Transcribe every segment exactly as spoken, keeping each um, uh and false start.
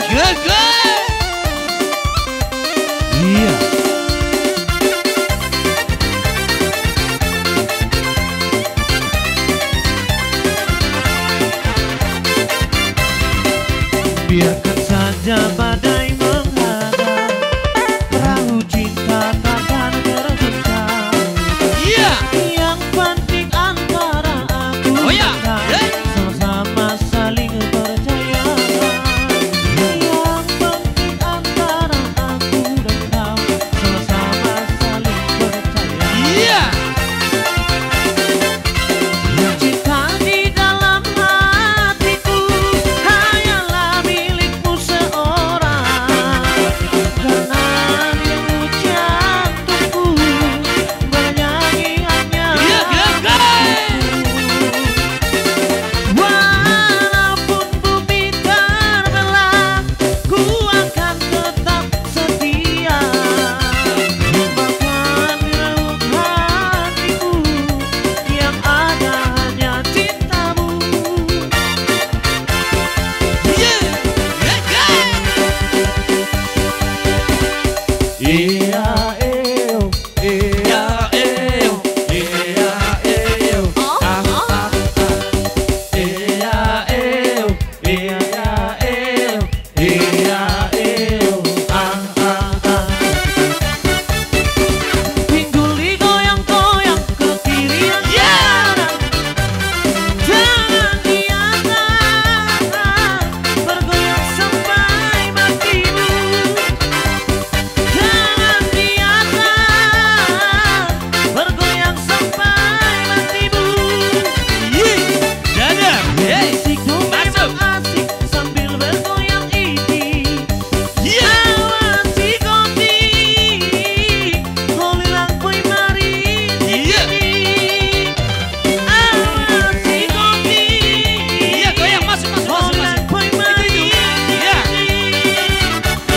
Gaga. Iya. Biarkan saja badai menghadang, perahu cinta takkan terguncang. Iya. Yang penting antara aku, oh iya, dan kau, eh, sama-sama saling percaya. Yang penting antara aku dan kau sama-sama saling percaya. Iya. Cinta di dalam hatiku hanyalah milikmu seorang. Karena dirimu jantungku, bernyanyi hanya, iya, gaga. Walaupun bumi terbelah, ku akan tetap setia. Bahkan di relung hatiku yang ada hanya cintamu. Iya, iya, iya. Iya, eo. Iya, eo, iya, eo, ah, ah, ah. Iya, eo, iya, eo, iya, eo, ah, ah, ah. Pinggul digoyang-goyang ke kiri dan kanan. Tangan di atas, bergoyang sampai matimu. Tangan di atas, bergoyang sampai matimu. Ye, dada, hei, masuk. Asik dong, memang asik sambil bergoyang ini. Ye. Awas si Goti, holilang poi marit. Ye. Awas si Goti. Iya, goyang, masuk, masuk, masuk, masuk. Holilang poi marit. Itu, itu. Iya.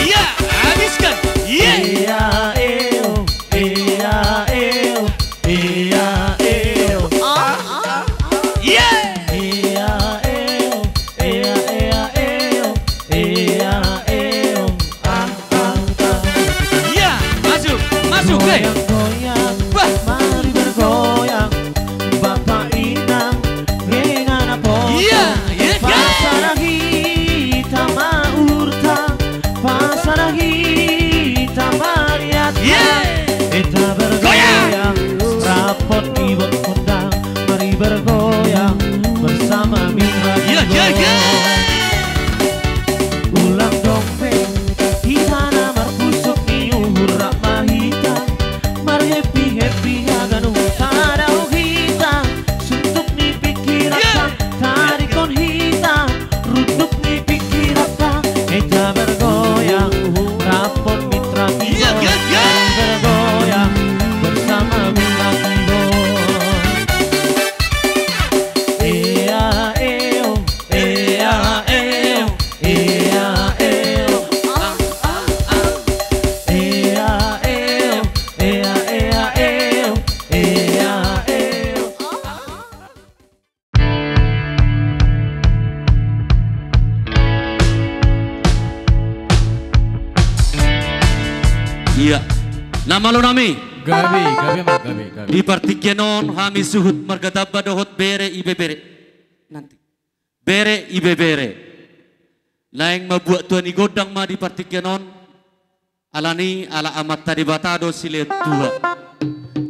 Iya, habiskan. Iya. Iya, eo, iya, eo, iya, eo. Ah, ah, ah. Iya. Iya, eo, iya, iya, eo, iya, eo. Ah, ah, ah. Iya, masuk, masuk, hei. Goyang, goyang, bah, mari bergoyang. Bapak Inang, dengan apa? Iya, iya, iya. Pasada hita ma uhurta, pasada hita ma arianta. Iya. Hita bergoyang, goyang. Rapot ibot kondang, mari bergoyang bersama mitra. Iya, iya, iya. Ulang dong pe, hita na marpusuk ni uhur rap ma hita. Marhappy-happy haganuhon tadao hita. Suntuk ni pingkiranta, iya, tadingkon hita. Runduk ni pingkiranta, hita bergoyang. Rapot mitra, iya, iya, iya. Mari bergoyang bersama mitra. Iya, eo. Ea, eo, ea, eo. Ah, ah, ah. Ea, eo, ea, ea, eo, ea, eo. Iya. Na malo nami. Gabe, gabe ma, gabe, gabe. Di partingkian on hami suhut marga Tamba dohot bere ibebere. Nanti. Bere ibebere. Naeng mambuat tua ni gondang ma di partingkian on. Alani ala Amanta Debata do silehon tua.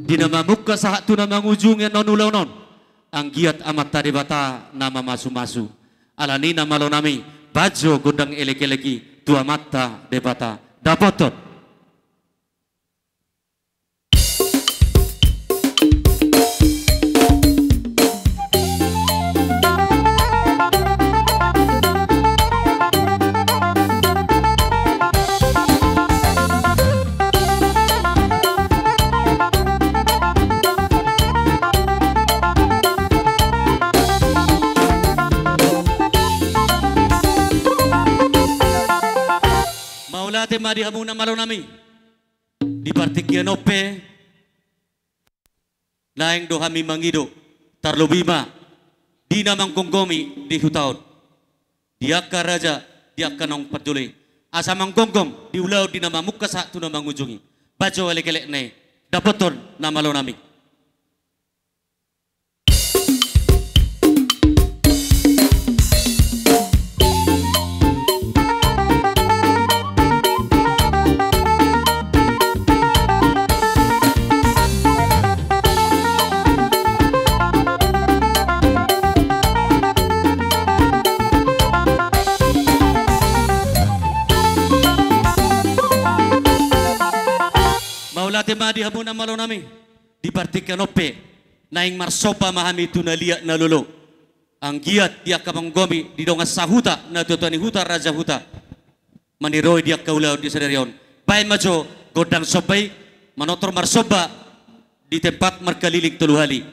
Di na mamungka sahat tu na mangujungi annon ulaon on, anggiat Amanta Debata na mamasumasu. Alani na malo nami, bahen jo gondang elek-elek i tu Amanta Debata. Dapothon. Mauliate ma di hamu na malo nami. Di partingkian on pe, naeng do hami mangido, tarlobi ma di na manggomgomi di huta on, di angka raja, di angka naung parjolo i. Asa manggonggom di ulaon di na mamungka sahat tu na mangujungi. Bahen jo elekelekna i. Dapothon na malo nami. Mauliate ma di hamu na malo nami. Di partingkian on pe naeng marsomba ma hami tu na liat na lolo. Anggiat di angka panggomgomi di dongan sahuta, natuatua ni huta, raja huta, maniroi di angka ulaon di sadari on. Bahen ma jo gondang somba i, manortor marsomba di tempat markaliling tolu hali.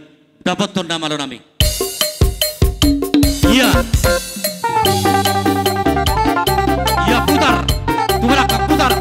Dapothon na malo nami. Ia. Ia, putar. Tu belakang, putar.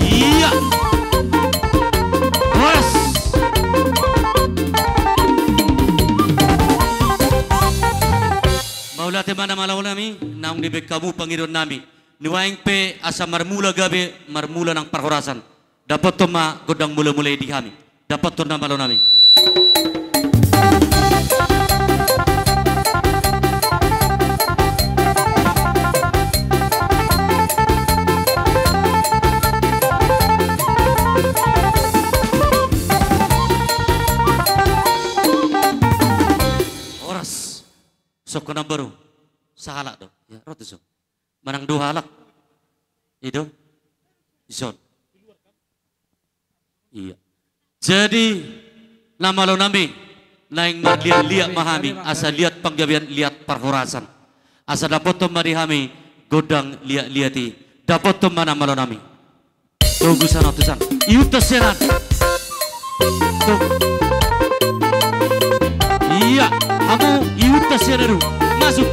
Ia. Horas. Mauliate ma na malo nami, naung dibahen hamu pangidoan nami. Nuaeng pe asa marmula gabe, marmula nang parhorasan. Dapothon ma gondang mulamula i di hami. Dapothon na malo nami. Horas. Songkon na baru. Sahalak do. Ia, ro tu son. Manang dua halak. I do. Dison. Ia. Jadi, na malo nami, naeng marliatliat ma hami, asa liat panggabean, liat parhorasan. Asa dapothon ma di hami gondang liatliat i. Dapothon ma na malo nami. Tunggu sana, tu sana. Ihut tu sian an. Tuh. Ia, hamu ihut tu sian an. Masuk.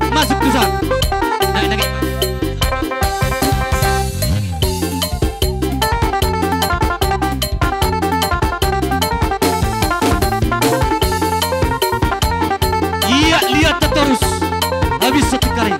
Masuk tu sana. Naik, naik. Ia, lihat terus. Habis setikar ini.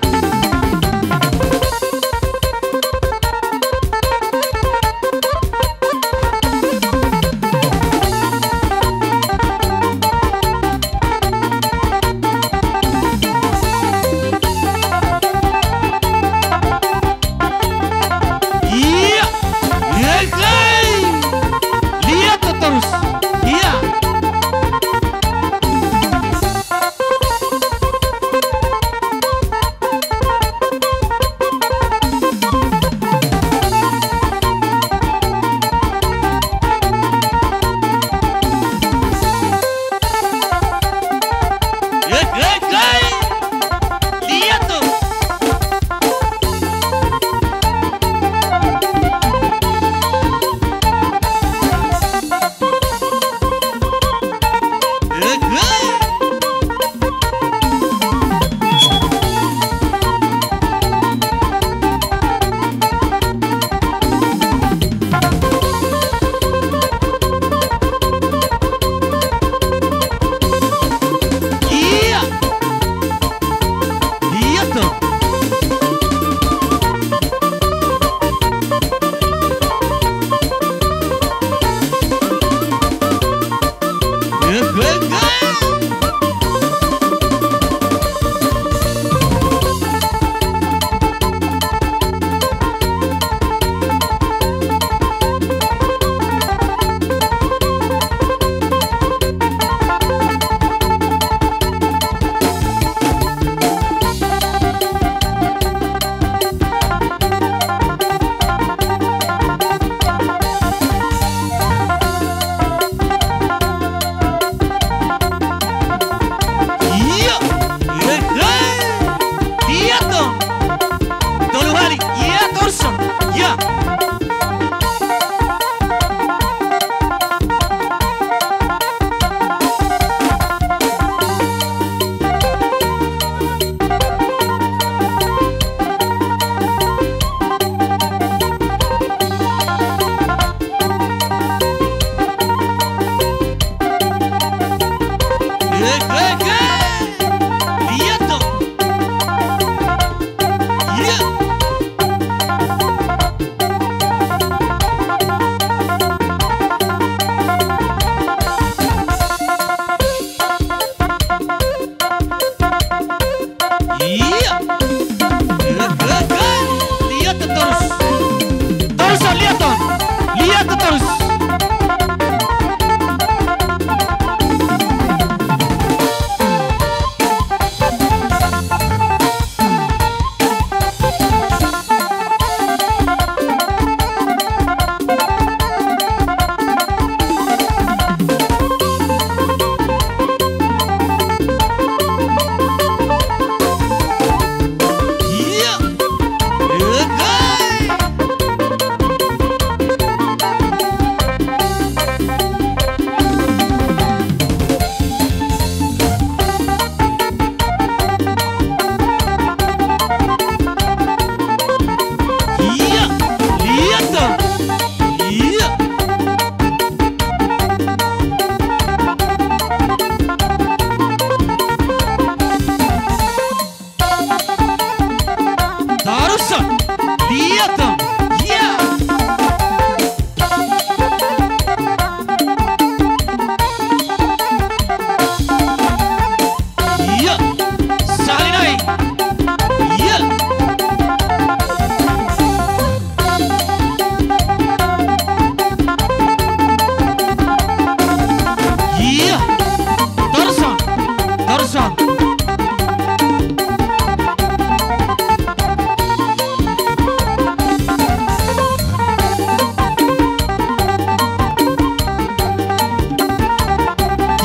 Sang.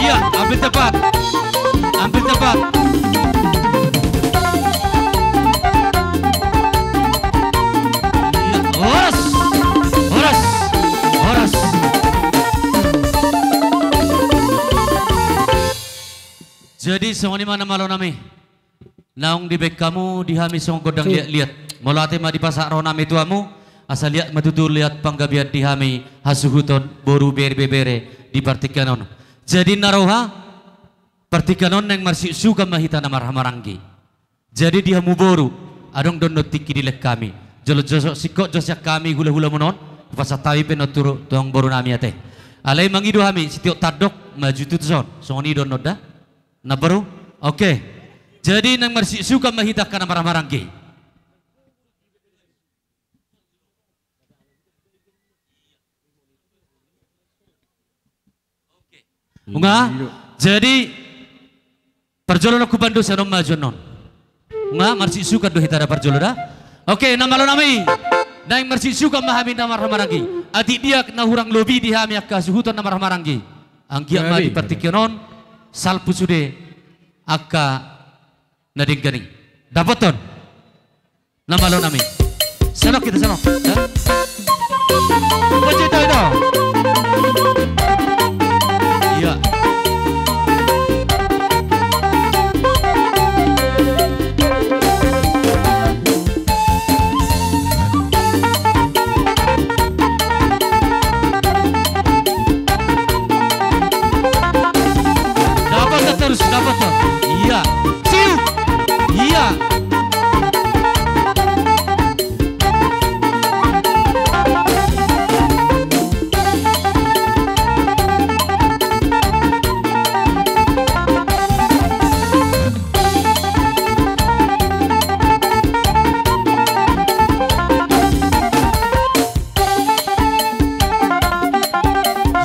Iya, hampir tepat. Hampir tepat. Iya, horas. Horas. Horas. Jadi, songon i ma na malo nami. Naung dibaen hamu di hami songon gondang liat-liat. Mauliate ma dipasahat roha nami tu hamu, asa liat ma tutu liat panggabean di hami hasuhuton boru, bere, ibebere di partingkian on. Jadi na roha, partingkian on naeng marsiusukan ma hita na marhahamaranggi. Jadi di hamu boru, adong do annon tingki dilehon hami. Jolo josok singkop jo sian hami hulahulamuna on, hupasahat hami pe annon tu, tu boru nami ate. Alai mangido hami, sitiop tandok, maju tutu son. Songon i do annon da. Na boru? Oke. Jadi naeng marsiusukan ma hita angka na marhahamaranggi. Nunga? Jadi parjolo annon hubaen do sian on maju annon. Nunga, marsiusukan do hita da parjolo da. Oke, na malo nami. Naeng marsiusukan ma hami na marhahamaranggi. Atik dia na hurang lobi di hami angka hasuhuton na marhahamaranggi. Anggiat ma di partingkian on salpu sude angka na denggan i. Dapothon. Na malo nami. Songon hita songon. Ya. Bocil tahu itu. Iya. Dapothon terus, dapothon. Iya. Siu. Iya.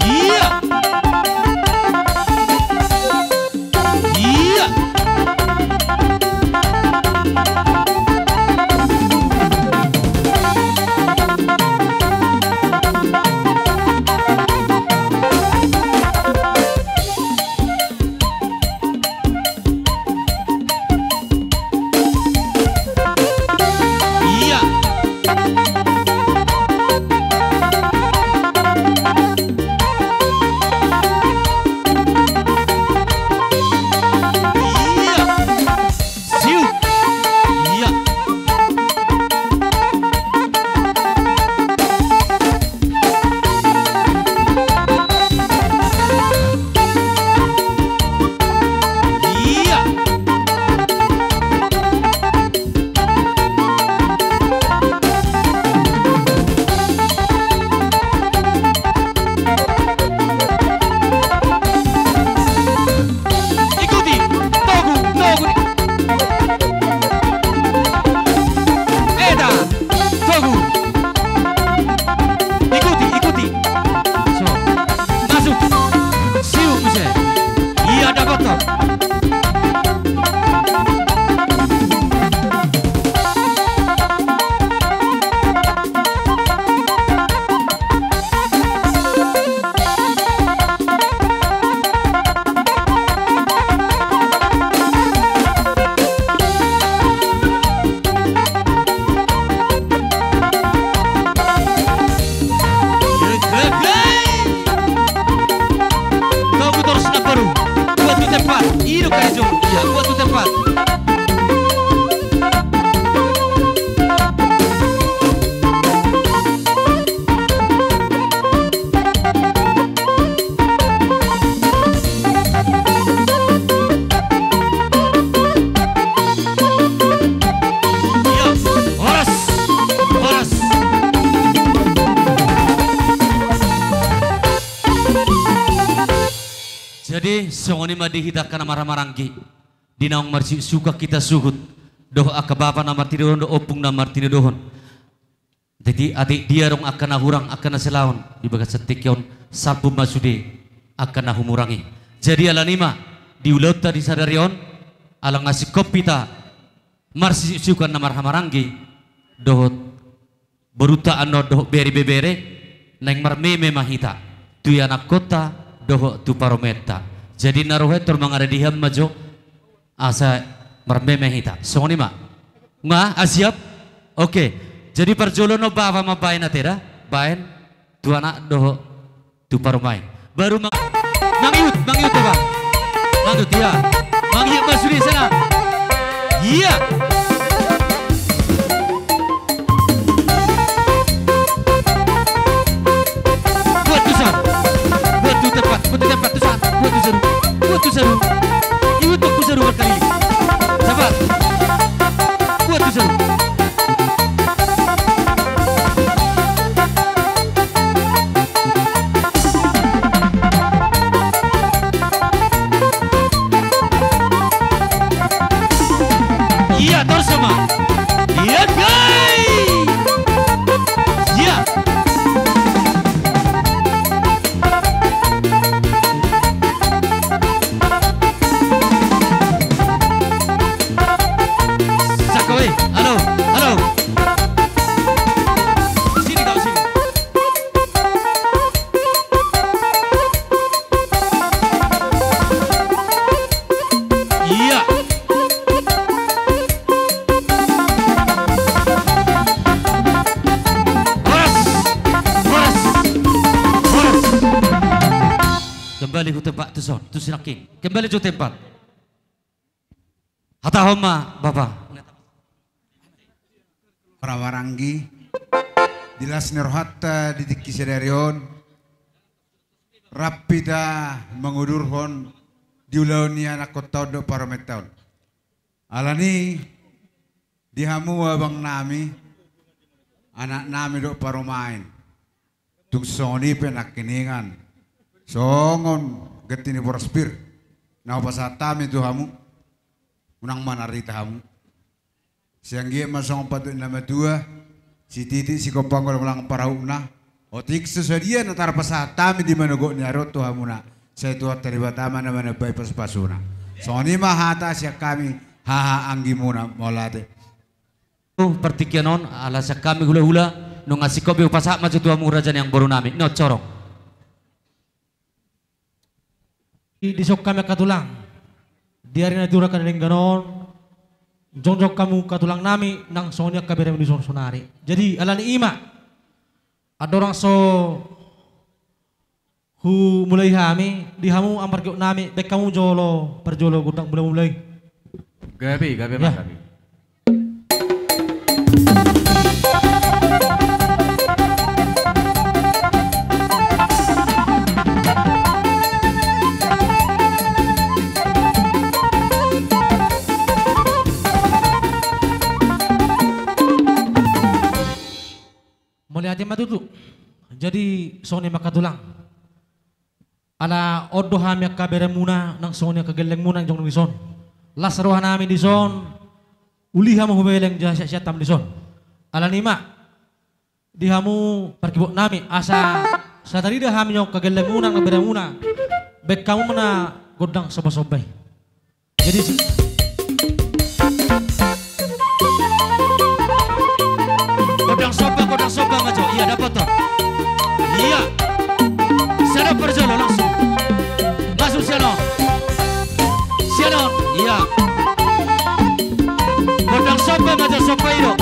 Iya. Iya. Iya. Iya. Siu. Iya. Iya. Ikuti. Togu, togu. Eda. Togu. Ikuti, ikuti. So. Masuk. Siu muse. Iya, dapothon. Togu torus na boru. Buat tu tempat. I do karejo. Iya, buat tu tempat. Iya, horas, horas. Jadi songon i ma di hita angka na marhahamaranggi. Di naung marsiusukan hita suhut dohot angka bapa na martinodohon dohot ompung na martinodohon. Jadi atik dia adong angka na hurang, angka na salaon di bagasan tingki on, salpu ma sude angka na humurang i. Jadi alani i ma di ulaonta di sadari on, Ala nga singkop hita marsiuksukan na marhahamaranggi dohot borunta annon dohot bere ibebere, naeng marmeme ma hita tu ianakkonta dohot tu parumaenta. Jadi na roha i tor mangaradihan ma jo asa marmeme hita. Songon i ma. Nga, ah, siap? Oke. Jadi parjolo annon baen ma baen ate da, baen tu anak dohot tu parumaen. Baru mang-, mangihut, mangihut, Bang. Mangihut, iya. Mangihut ma sude sana. Iya. Buat tu son. Buat tu tempat, buat tu tempat tu son. Buat tu seru. Buat tu seru. Ihut tu seru berkali. Sabar. Buat tu seru. Iya, torus ma. Iya, gai. Iya. Saka, weh. Halo, halo. Sini kau, sini. Iya. Horas. Horas. Horas. Kembali tu tempat tu son, tu si nangkin. Kembali tu tempat. Hatahon ma, Bapa. Marhahamaranggi, di las ni rohanta di tingki sadari on, rap hita mangudurhon di ulaon ni anakkonta on dohot parumaenta on. Alani, di hamu abangnami, anaknami dohot parumaen. Tung songon i pe nangkiningan. Songon genti ni boras pir na hupasahat hami tu hamu. Unang manarita hamu. Sai anggiat ma songon patudu ni na matua, sititik sigompa, golang-golang parahutna. Otik so sadia na tarpasahat hami di manogot ni ari on tu hamuna, sai Tuhanta Debata ma na manambai pasu-pasuna. Songon i ma hata sian hami, haha anggimuna, mauliate. Tu partingkian on, ala sian hami hula-hula, nunga singkop i hupasahat ma jo tu hamu raja ni amangborunami. Ninna on, Sorong. Di, dison hami angka tulang. Di ari na tua angka na denggan on, jongjong hamu angka tulangnami, nang songon i angka beremu dison saonari. Jadi, alani i ma. Andorang so humulai hami, di hamu amang pargogotnami, baen hamu jolo parjolo gondang mula-mula i. Gabe, gabe ma, ya. Gabe. Mauliate ma tutu. Jadi, songon i ma angka tulang. Ala on do hami angka beremuna, nang songon i angka gellengmuna, jongjong dison. Las rohanami dison, uli hamu hubeleng jala siat-siat hamu dison. Alani i ma, di hamu pargogotnami, asa sai tarida hami on angka gellengmuna, nang beremuna, baen hamu ma na gondang somba-somba i. Jadi si-, gondang somba, gondang somba ma jo. Iya, dapoton. Iya. Sada parjolo langsung. Masuk sian on. Sian on. Iya. Gondang somba ma jo, somba i do.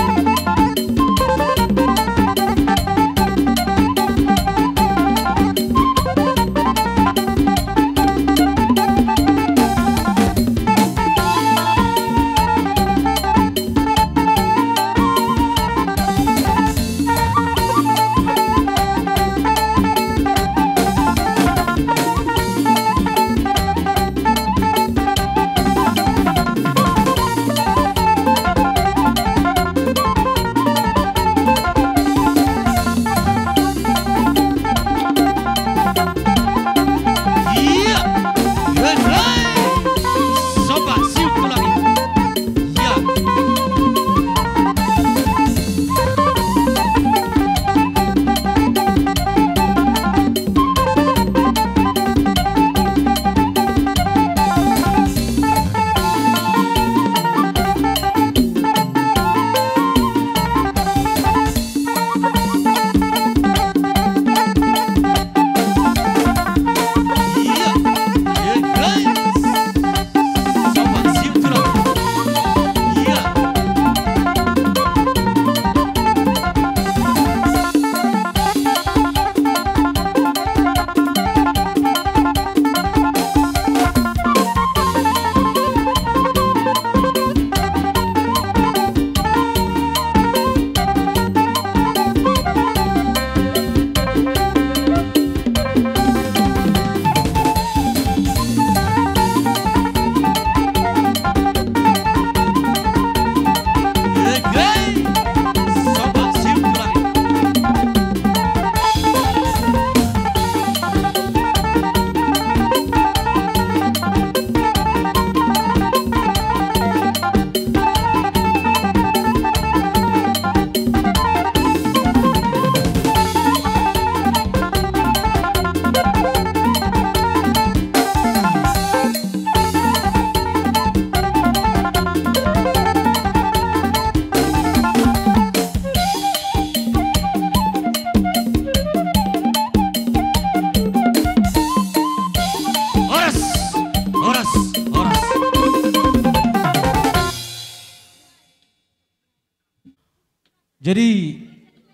Jadi,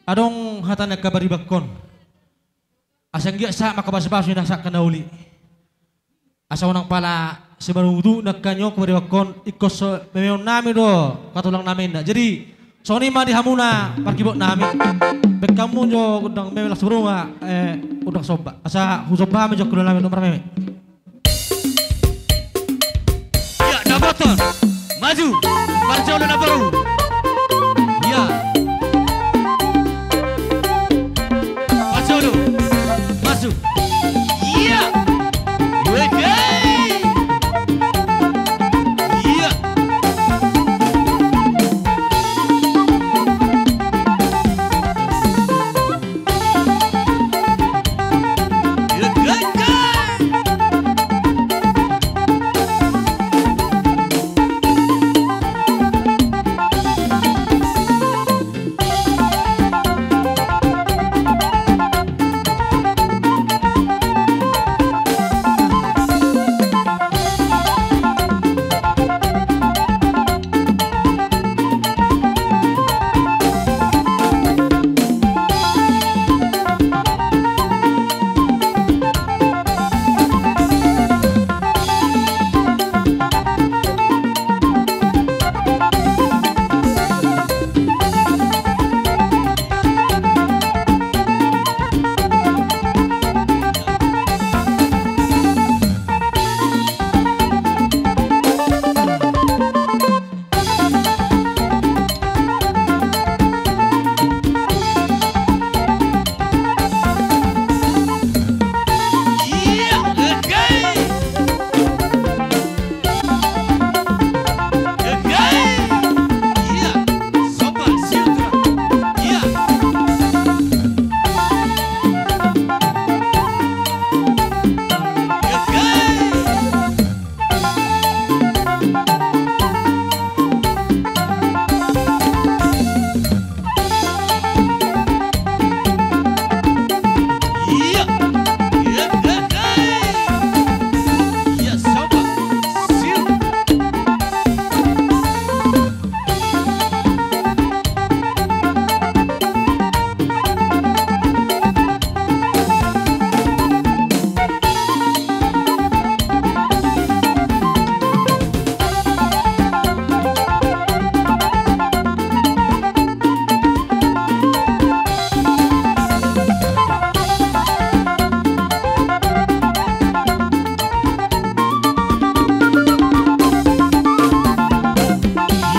adong hata ni angka paribanhon. Asa anggiat sahat ma angka basubasu ni angka na uli. Asa unang pala simanutu ni angka on angka paribanhon, ingkon so memehon nami do angka tulang nami na. Jadi, songon i ma di hamuna parkibot nami. Baen hamu jo gondang meme laos buruma, eh, gondang somba. Asa husomba hami jo angka tulang nami, marmeme. Ia, Dapoton, maju, parjolo na baru. Ia. Parjolo, maju. Ia. Wede. Ia.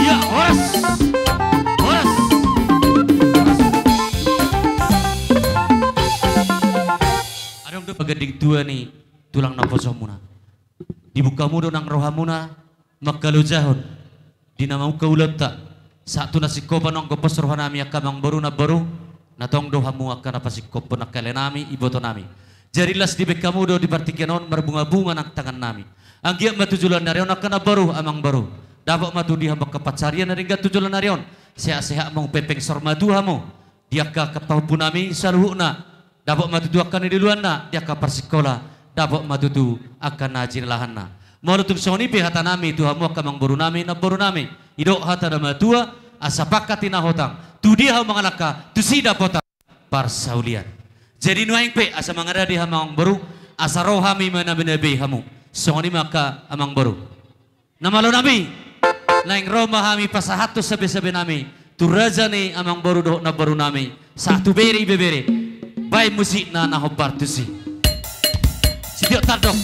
Ia, horas. Horas. Adong do paganding tua ni tulang naposomuna. Dibuka hamu do nang rohamuna mangkalojahon di na mamungka ulaonta. Sahat tu na singkop on, anggo pos rohanami angka amangboru, namboru, na tong do hamu angka na pasingkophon angka helanami, ibotonami. Jadi las dibaen hamu do di partingkian on marbungabunga nang tangannami. Anggiat ma tu joloan ni ari on angka namboru, amangboru, dapot ma tu dia hamu angka pansarian na denggan tu joloan ni ari on. Sehatsehat ma hamu, pepeng saur matua hamu di angka, angka pahompunami saluhutna. Dapot ma tutu angka na niluluanna di angka parsingkola, dapot ma tutu angka na jinalahanna. Molo tung songon i pe hatanami tu hamu angka amangborunami, namborunami, didok hata na matua, asa pangkat ni na hotang, tu dia hamu mangalangka, tusi dapotan parsaulian. Jadi nuaeng pe asa mangarade hamu amangboru, asa ro hami manabenabei hamu. Songon i ma angka amangboru. Na malonami, naeng ro ma hami pasahathon sabesabenami tu raja ni amangboru dohot namborunami, sahat tu bere ibebere. Baen musikna na hombar tusi. Sitiok tardok.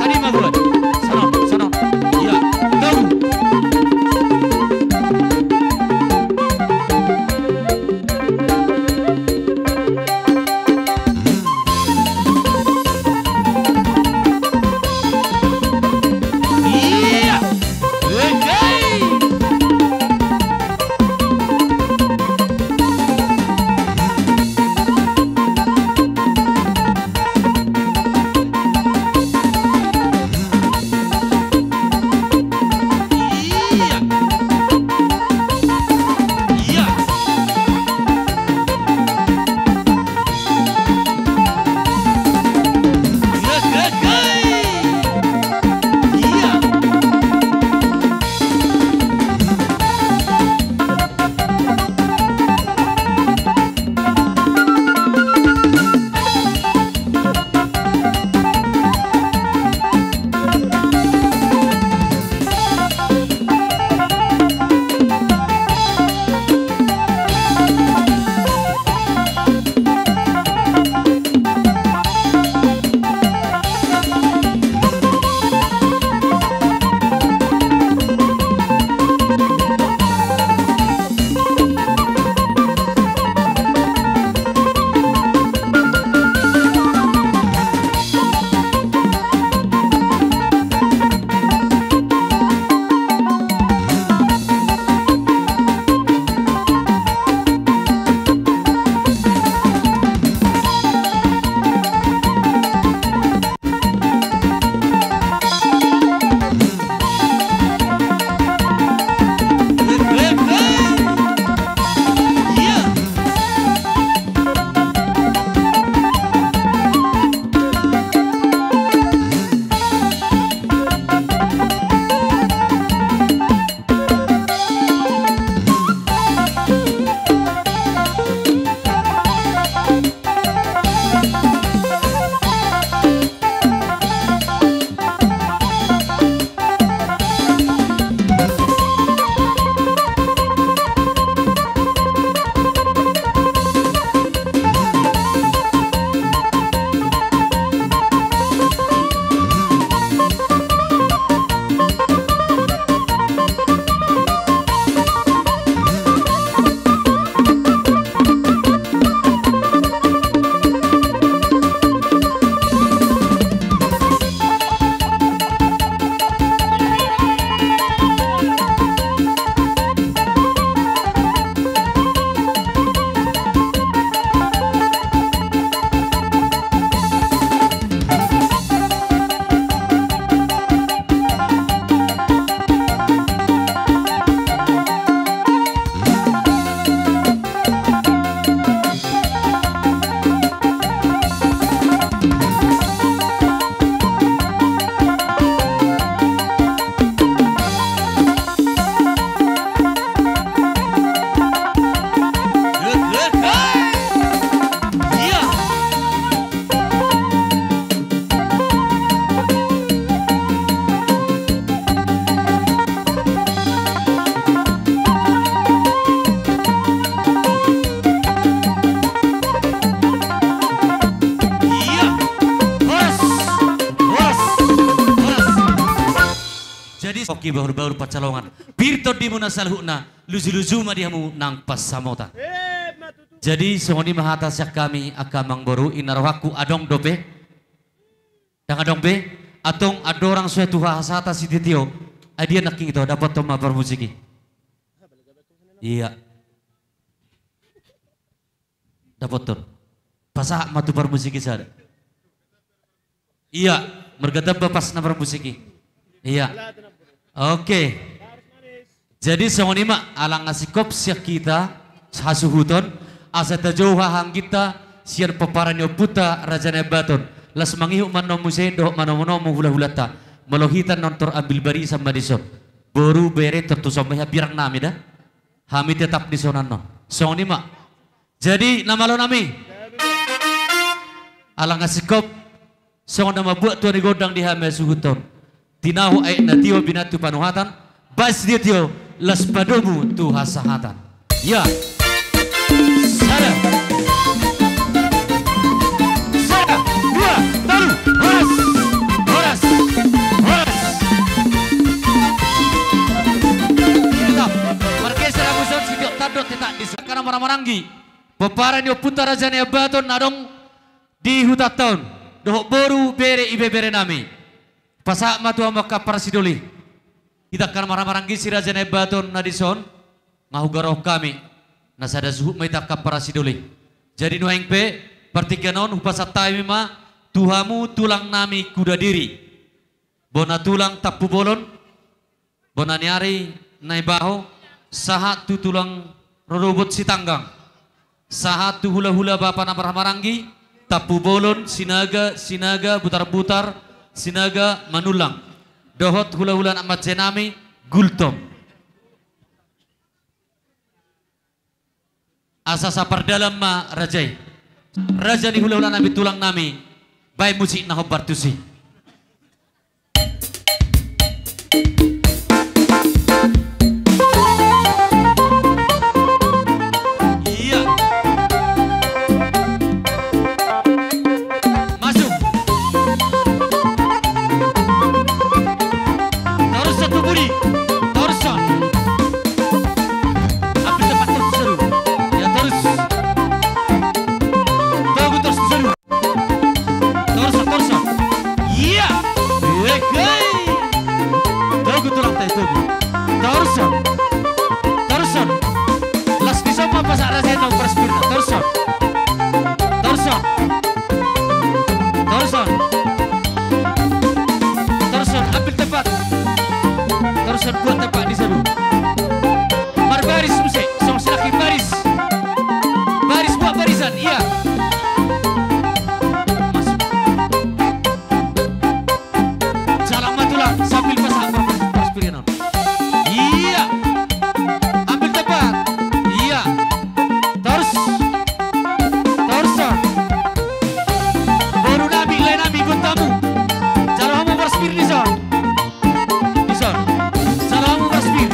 Sadi ma buat. Sono, sono. Ia, tolu. Jadi, oke, bahul-bahul pansalongan. Pir tondimuna saluhutna, luju-luju ma di hamu nang pansamotan. Jadi, songon i ma hata sian hami, angka amangboru, inna rohangku adong dope. Ndang adong be, antong andorang so tu hasahatan sitio-tio, ai dia nangkin ito, dapothon ma parmusik i. Ia. Dapothon. Pasahat ma tu parmusik i sada. Ia, marga Tamba pas na parmusik i. Ia. Oke. Jadi songon i ma, ala nga singkop sian hita hasuhuton, asa tajou haha angginta sian pomparan ni ompunta Raja Naimbaton. Las mangihut ma annon muse dohot manomu-nomu hula-hulanta. Molo hita annon tor ambil barisan ma dison. Boru, bere, tontu songon i hambirang nami da. Hami tetap dison annon. Songon i ma. Jadi, na malo nami. Ala nga singkop, songon na mambuat tua ni gondang di hami hasuhuton. Tinahu aek na tio binantu panuhatan, bahen sitio-tio, las padomu tu hasahatan. Ia. Sada. Sada, dua, tolu, horas. Horas. Horas. Tetap. Margeser hamu dison, sitio tandok tetap di sana. Angka na marhahamaranggi. Pomparan ni ompunta Raja Naimbaton na adong di hutanta on. Dohot boru, bere, ibebere nami. Pasahat ma tu hamu angka parasidoli. Hita angka na marhahamaranggi si Raja Naimbaton na dison, nga hugarohon hami. Na sada suhut ma hita angka parasidoli. Jadi nuaeng pe, partingkian on, hupasahat hami ma, tu hamu tulang nami Kudadiri. Bona tulang Tampubolon, bona ni ari Naibaho, sahat tu tulang rorobot Sitanggang. Sahat tu hula-hula bapa na marhahamaranggi, Tampubolon, Sinaga, Sinaga, Butarbutar, Sinaga, Manullang. Dohot hula-hula anak mancia nami, Gultom. Asa sapardalan ma raja i. Raja ni hula-hula nami, tulang nami, bahen musik na hombar tusi. Ia. Masuk. Torus satu budi. Torus. Ambil tempat torus satu. Ia torus. Togu torus satu. Torus, torus. Ia. Oke. Togu tulang tai, togu. Torus. Torus. Las dison ma pasahat raja i na hombar spirna. Torus. Torus. Torus. Torus. Ambil tempat. Torus, buat tempat di sana. Marbaris muse, songon si nangkin baris. Baris, buat barisan, ia. Masuk. Jalan ma tulang, sambil pasahat parspirian on. Ia. Ambil tempat. Ia. Torus. Torus. Boru nami, lae nami, buat hamu. Jalo hamu parspir dison. Dison. Jalo hamu parspir.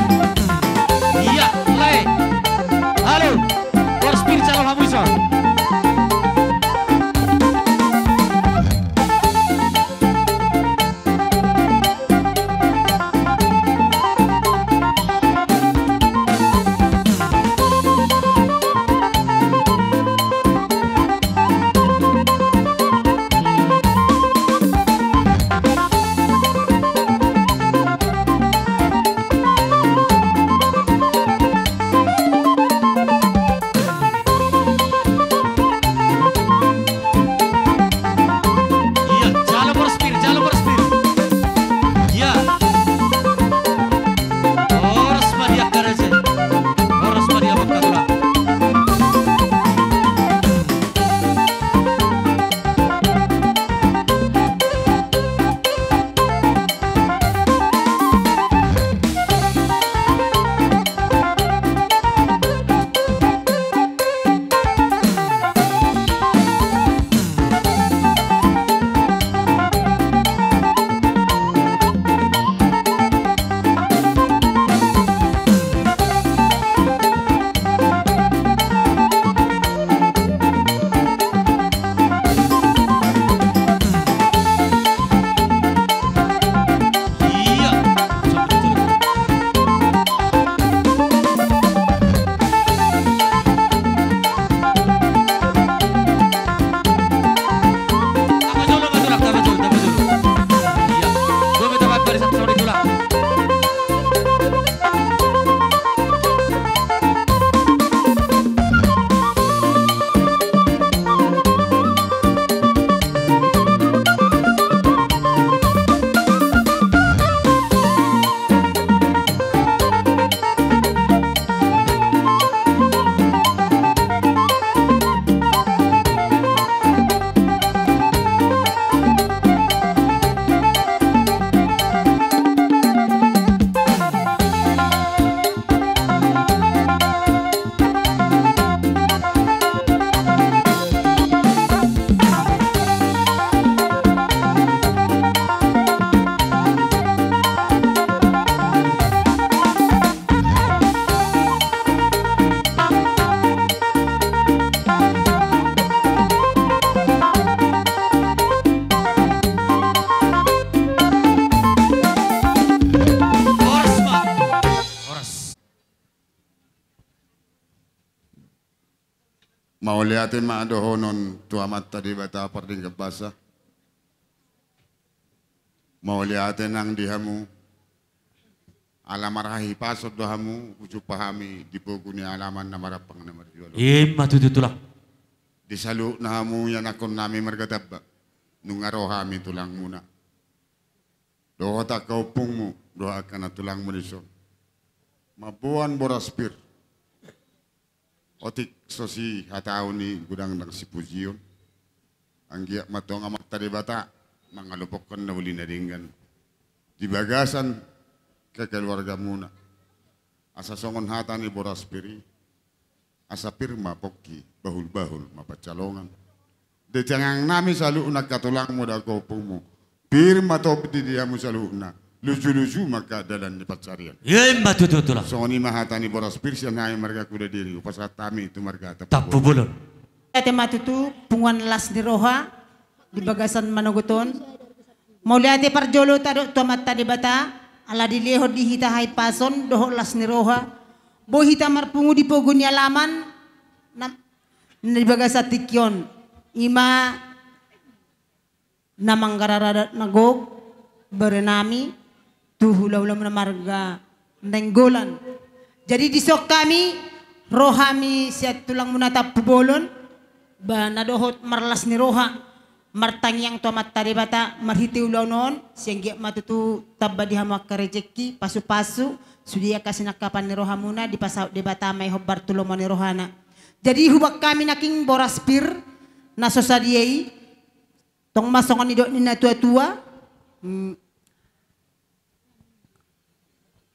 Mauliate ma dohonon tu Amanta Debata pardenggan basa. Mauliate nang di hamu. Ala marhahipason do hamu, hujumpa hami di pogu ni alaman na marampang na marjual on. Ima tutu tulang. Di saluhutna hamu ianakkon nami marga Tamba, nunga ro hami tulangmuna. Dohot angka ompungmu, dohot angka nantulangmu dison. Mamboan boras pir. Otik so sihataon i godang nang sipujion. Anggiat ma tong Amanta Debata mangalophonhon na uli na denggan di bagasan kekeluargamuna. Asa songon hata ni boras pir i, asa pir ma pongki, bahul-bahul ma pansalongan. Di tangiang nami saluhutna angka tulangmu dohot angka ompungmu. Pir ma tondi di hamu saluhutna. Luju-luju ma angka dalan ni pansarian. Ima tutu tulang. Songon i ma hata ni boras pir sian hami marga Kudadiri, hupasahat hami tu marga Tampubolon. Tampubolon. Ate ma tutu punguan las ni roha di bagasan manogot on. Mauliate parjolo tadok tu Amanta Debata, ala dilehon di hita hahipason dohot las ni roha. Boi hita marpungu di pogu ni alaman na, na di bagasan tingki on. Ima na manggararat na gok, bere nami, tu hula-hula muna marga Nainggolan. Jadi dison hami, ro hami sian tulangmuna Tampubolon, ba na dohot marlas ni roha, martangiang tu Amanta Debata, marhite ulaon on, sai anggiat ma tutu tamba di hamu angka rejeki, pasu-pasu, sude angka sinangkapan ni rohamuna, dipasaut Debata ma i hombar tu lomo ni rohana. Jadi hubaen hami nangkin boras pir, na so sadia i, tong ma songon nidok ni na tua-tua, mm,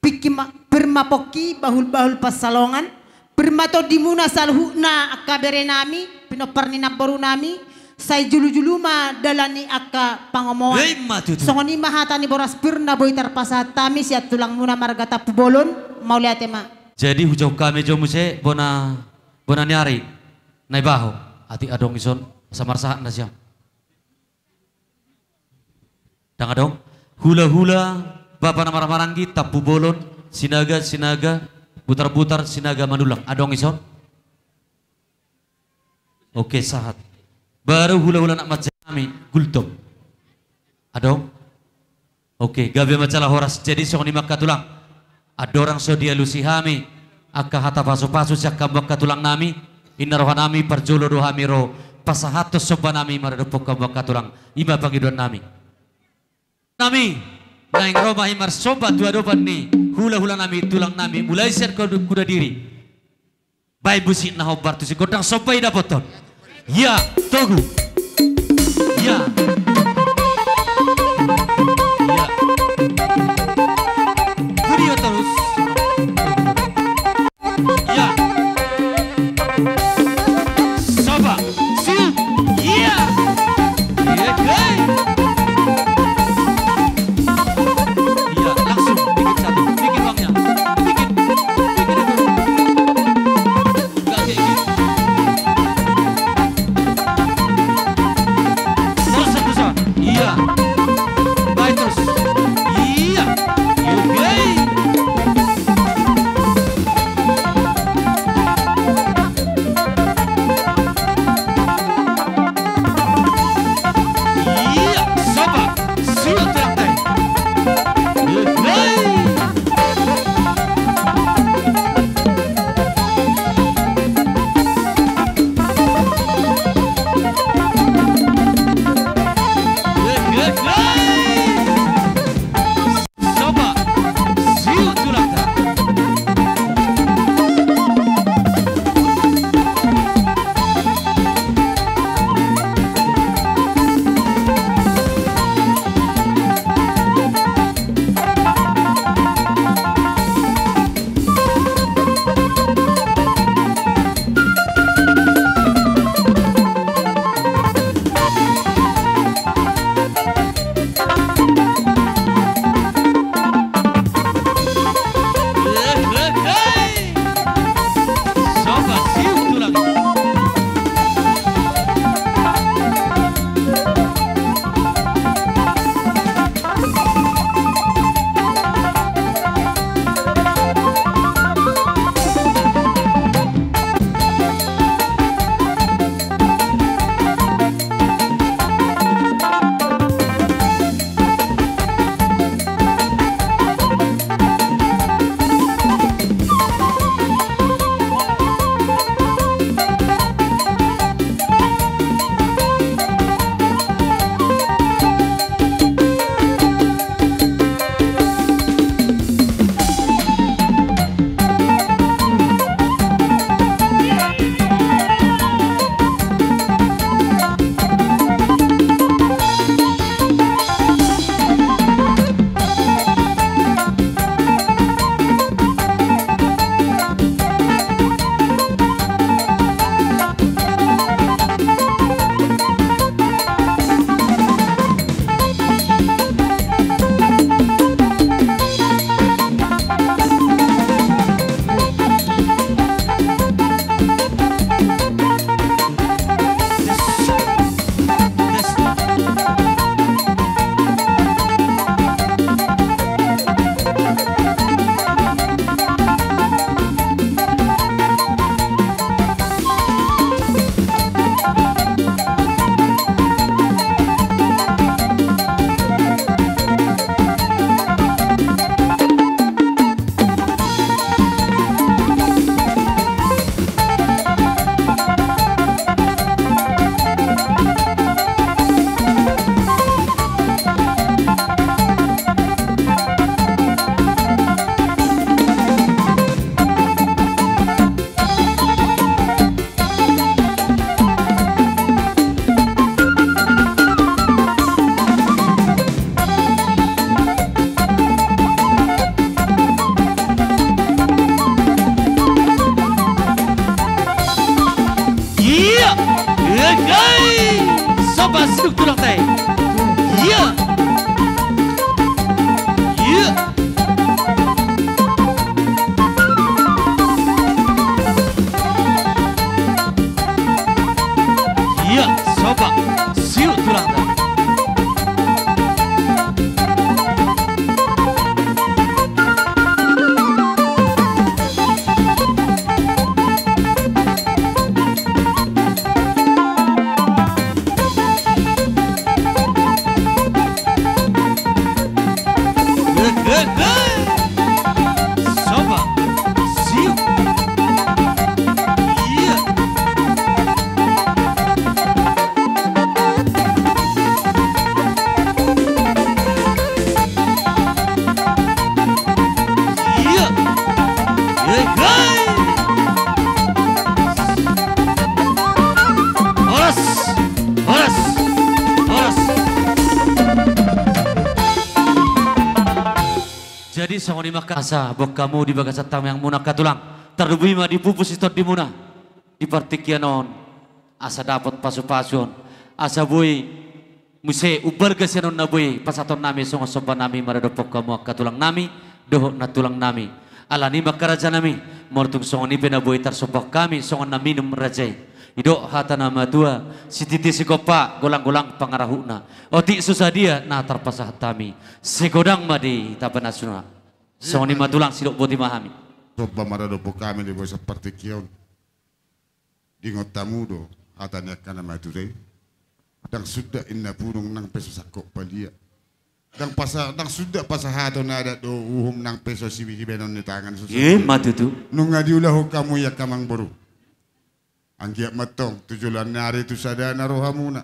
pingki ma, pir ma pongki, bahul-bahul pansalongan, pir ma tondimuna saluhutna angka bere nami, pinompar ni namboru nami, sai julu-julu ma dalan ni angka pangomoan. Ima tutu. Songon i ma hata ni boras pir na boi tarpasahat hami sian tulangmuna marga Tampubolon, mauliate ma. Jadi hujou hami jo muse bona, bona ni ari, Naibaho, atik adong dison, asa marsahat nasiam. Ndang adong. Hula-hula, bapa na marhahamaranggi, Tampubolon, Sinaga, Sinaga, Butar-butar, Sinaga, Manullang. Adong dison? Oke, sahat. Baru hula-hula anak mansai nami, Gultom. Adong? Oke, gabe ma jala horas. Jadi songon i ma angka tulang. Andorang so dialusi hami angka hata pasu-pasu sian hamu angka tulang nami, inna roha nami parjolo do hami ro pasahathon somba nami maradophon hamu angka tulang. Ima pangidoan nami. Nami, naeng ro ma i marsomba tu adopan ni hula-hula nami, tulang nami, mulai sian Kuda, Kudadiri. Baen musik na hombar tu si gondang somba i dapothon. Ia, togu. Ia. Ia. Puji terus. Ia. Somba. Siap. Ia. Ia, hei. Iya, langsung bikin satu, bikin uangnya. Bikin, bikin itu. Enggak kayak gitu. Bosan. Ai, soba sidung tulang tai. Ia. Ia. Ia, soba sidung tulang tai. Ia. Hei, hei. Horas, horas, horas. Jadi songon i ma angka asa boan hamu di bagasan tangiangmuna angka tulang. Tarlumobi ma di pupus ni tondimuna di partingkian on, asa dapot pasupasuon, asa boi muse umbalga sian on na boi pasahatonnami songon sombanami maradophon hamu angka tulangnami dohot nantulangnami. Alani i ma angka rajanami, molo tung songon i pe na boi tarsombahon hami songon na minum raja i. Didok hata na matua, sititi sigompa, golanggolang pangarahutna. Otik so sadia na tarpasahat hami, sai godang ma di hita panasuna. Songon i ma tulang, sidok boti ma hami. Somba maradophon hami di bagasan partingkian on. Diingot hamu do hata ni angka na matua i. Ndang suda inna punung nang pe so sangkot palia. Ndang pasa-, ndang suda pasahaton adat dohot uhum nang pe so sibahenon ni tangan so. Ima tutu. Nunga diulahon hamu i angka amangboru. Anggiat ma antong tu joloan ni ari tu sadana rohamuna.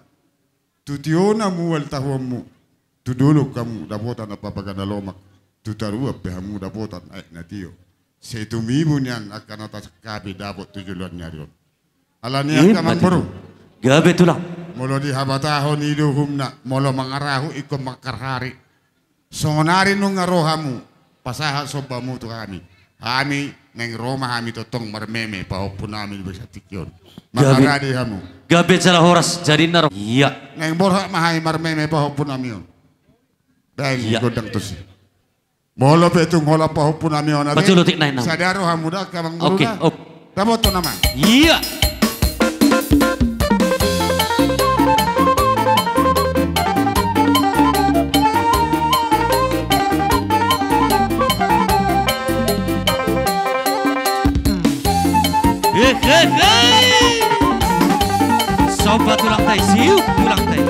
Tu tiona mual tahuonmu, tu dolok hamu dapotan ampapaga na lomak, tu toruan pe hamu dapotan aek na tio. Sai tumibu nian angka na tasangkapi dapot tu joloan ni ari on. Alani i angka amangboru. Gabe tulang. Molo dihabatahon i do uhumna, molo mangarahut ingkon mangkarhari. Songonari nunga ro hamu pasahat sombamu tu hami, hami naeng ro ma hami tongtong marmeme pahompunami di bagasan tingki on. Gabe. Mangarade hamu. Gabe jala horas, jadi na ro. Ia. Naeng borhat ma hami marmeme pahompunami on. Baen gondang tusi. Molo pe tung holan pahompunami on ate, sada ro hamu da angka amangboru da. Oke. Dapoton nama. Ia. Hehehe. Somba tulang tai, siu tulang tai.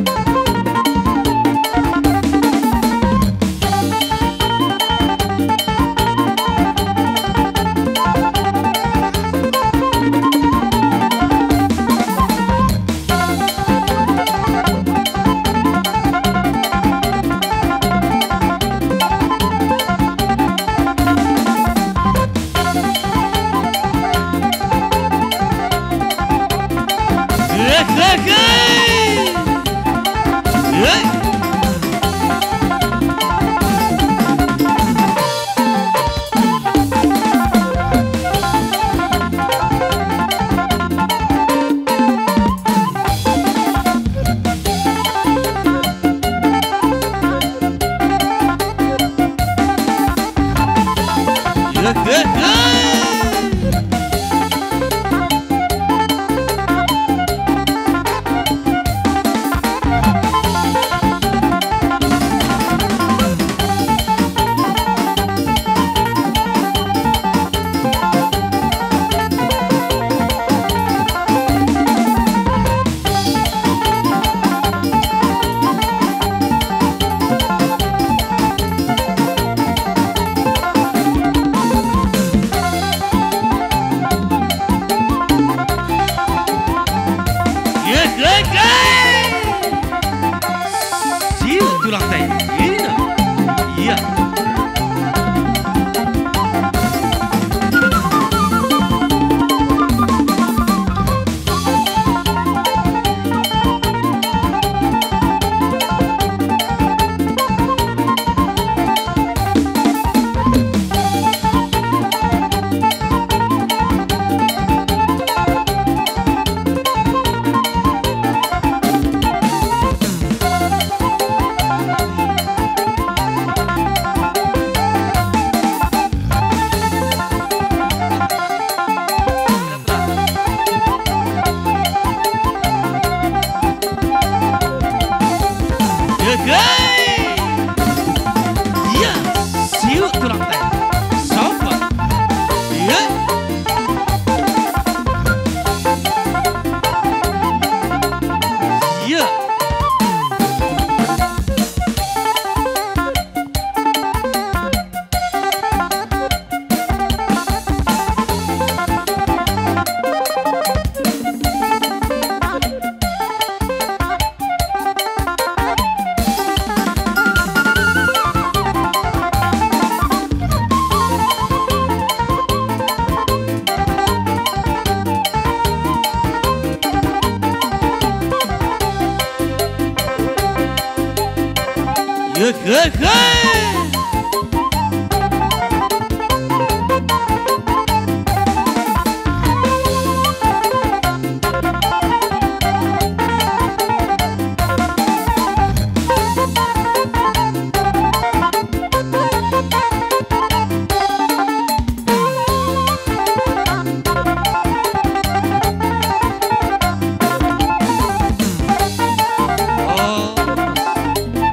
Hehe.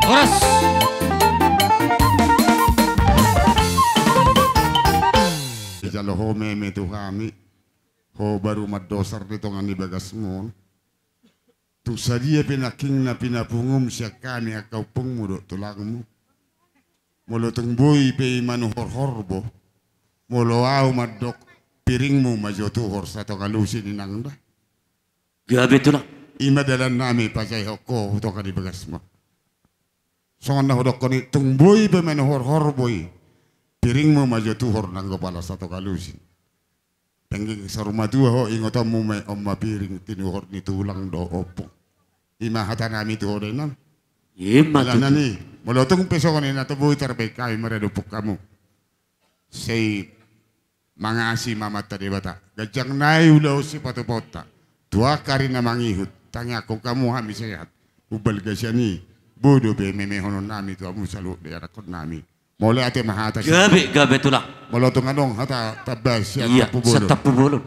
Horas. Dijalo ho meme tu hami, ho baru mandosar di tonga ni bagasmon. Tung sadia pe nangkin na pinapungum sian hami angka ompungmu dohot tulangmu. Molo tung boi pe i manuhorhor bo. Molo ahu mandok piringmu ma jo tuhor satonga lusin inang da. Gabe tulang. I ma dalan nami pasaehon ho tu tonga ni bagasmon. Songon na hudokkon i tung boi pe manuhorhor bo i. Piringmu ma jo tuhor nanggo pala satonga lusin. Penggeng saur matua ho ingotonmu ma i on ma piring tinuhor ni tulang dohot ompung. I ma hata nami tu ho da inang. I ma tutu. Molo tung pe songon i na tung boi tarbaen hami marhadopon hamu. Sai mangasi ma Amanta Debata. Ganjang nai ulaon sipatupaonta. Tu angka ari na mangihut tangiangkon hamu hami sehat. Umbalga sian i boi dope memehonon nami tu hamu saluhut di anakkon nami. Mauliate ma hata. Gabe, gabe tulang. Molo tung adong hata tamba sian. Iya, Tampubolon. Sian Tampubolon.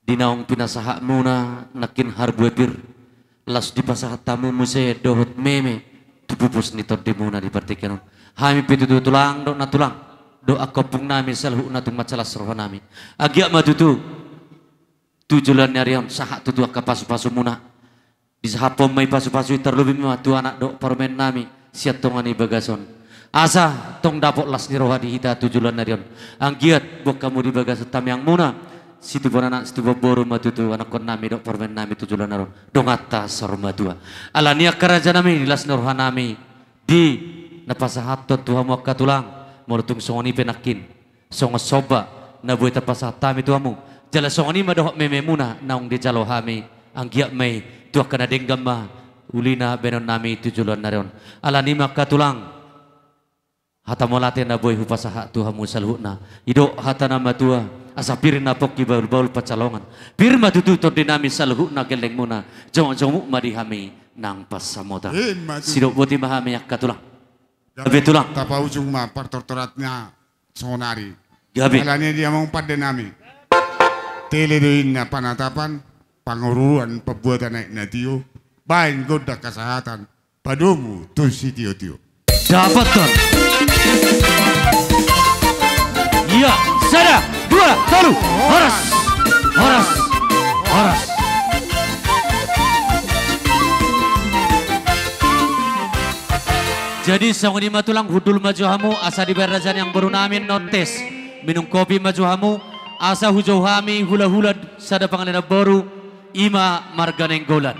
Di naung pinasahatmuna nangkin harbue pir, laos dipasahat hamu muse dohot meme tu pupus ni tondimuna di partingkian on. Hami pe tutu tulang dohot nantulang dohot angka ompung nami saluhutna tung mansai las roha nami. Anggiat ma tutu tu joloan ni ari on sahat tutu angka pasupasumuna. Disahaphon ma i pasupasu i, tarlobi ma tu anak dohot parumaen nami sian tonga ni bagas on. Asa tong dapot las ni roha di hita tu joloan ni ari on. Anggiat boan hamu di bagasan tangiangmuna, situbuan anak situbuan boru ma tutu anakkon nami dohot parumaen nami tu joloan ni ari on. Donganta saur matua. Alani i angka raja nami, di las ni roha nami di na pasahathon tu hamu angka tulang, molo tung songon i pe nangkin songon somba na boi tapasahat hami tu hamu. Jala songon i ma dohot mememuna naung dijalo hami. Anggiat ma i tu angka na denggan ma ulina baenon nami tu joloan ni ari on. Alani i ma angka tulang, hata mauliate na boi hupasahat tu hamu saluhutna. Didok hata na matua, asa pir na pongki bahulbahul pansalongan. Pir ma tutu tondi nami saluhutna gellengmuna. Jomukjomuk ma di hami nang pansamotan. Ima tutu. Sidok boti ma hami angka tulang. Gabe tulang. Tapaujung ma partortoran na sonari. Gabe. Alani i dia ma pande nami. Tele do inna panatapan, panguruan pambuatan aek na tio, baen gondang hasahatan, padomu tu sitiotio. Dapothon. Iya, sada, dua, tolu. Horas. Horas. Horas. Jadi songon i ma tulang, hundul ma jo hamu asa dibaen raja ni amangboru nami annon tes. Minum kopi ma jo hamu asa hujou hami hulahula sada pangalengan boru, ima marga Nainggolan.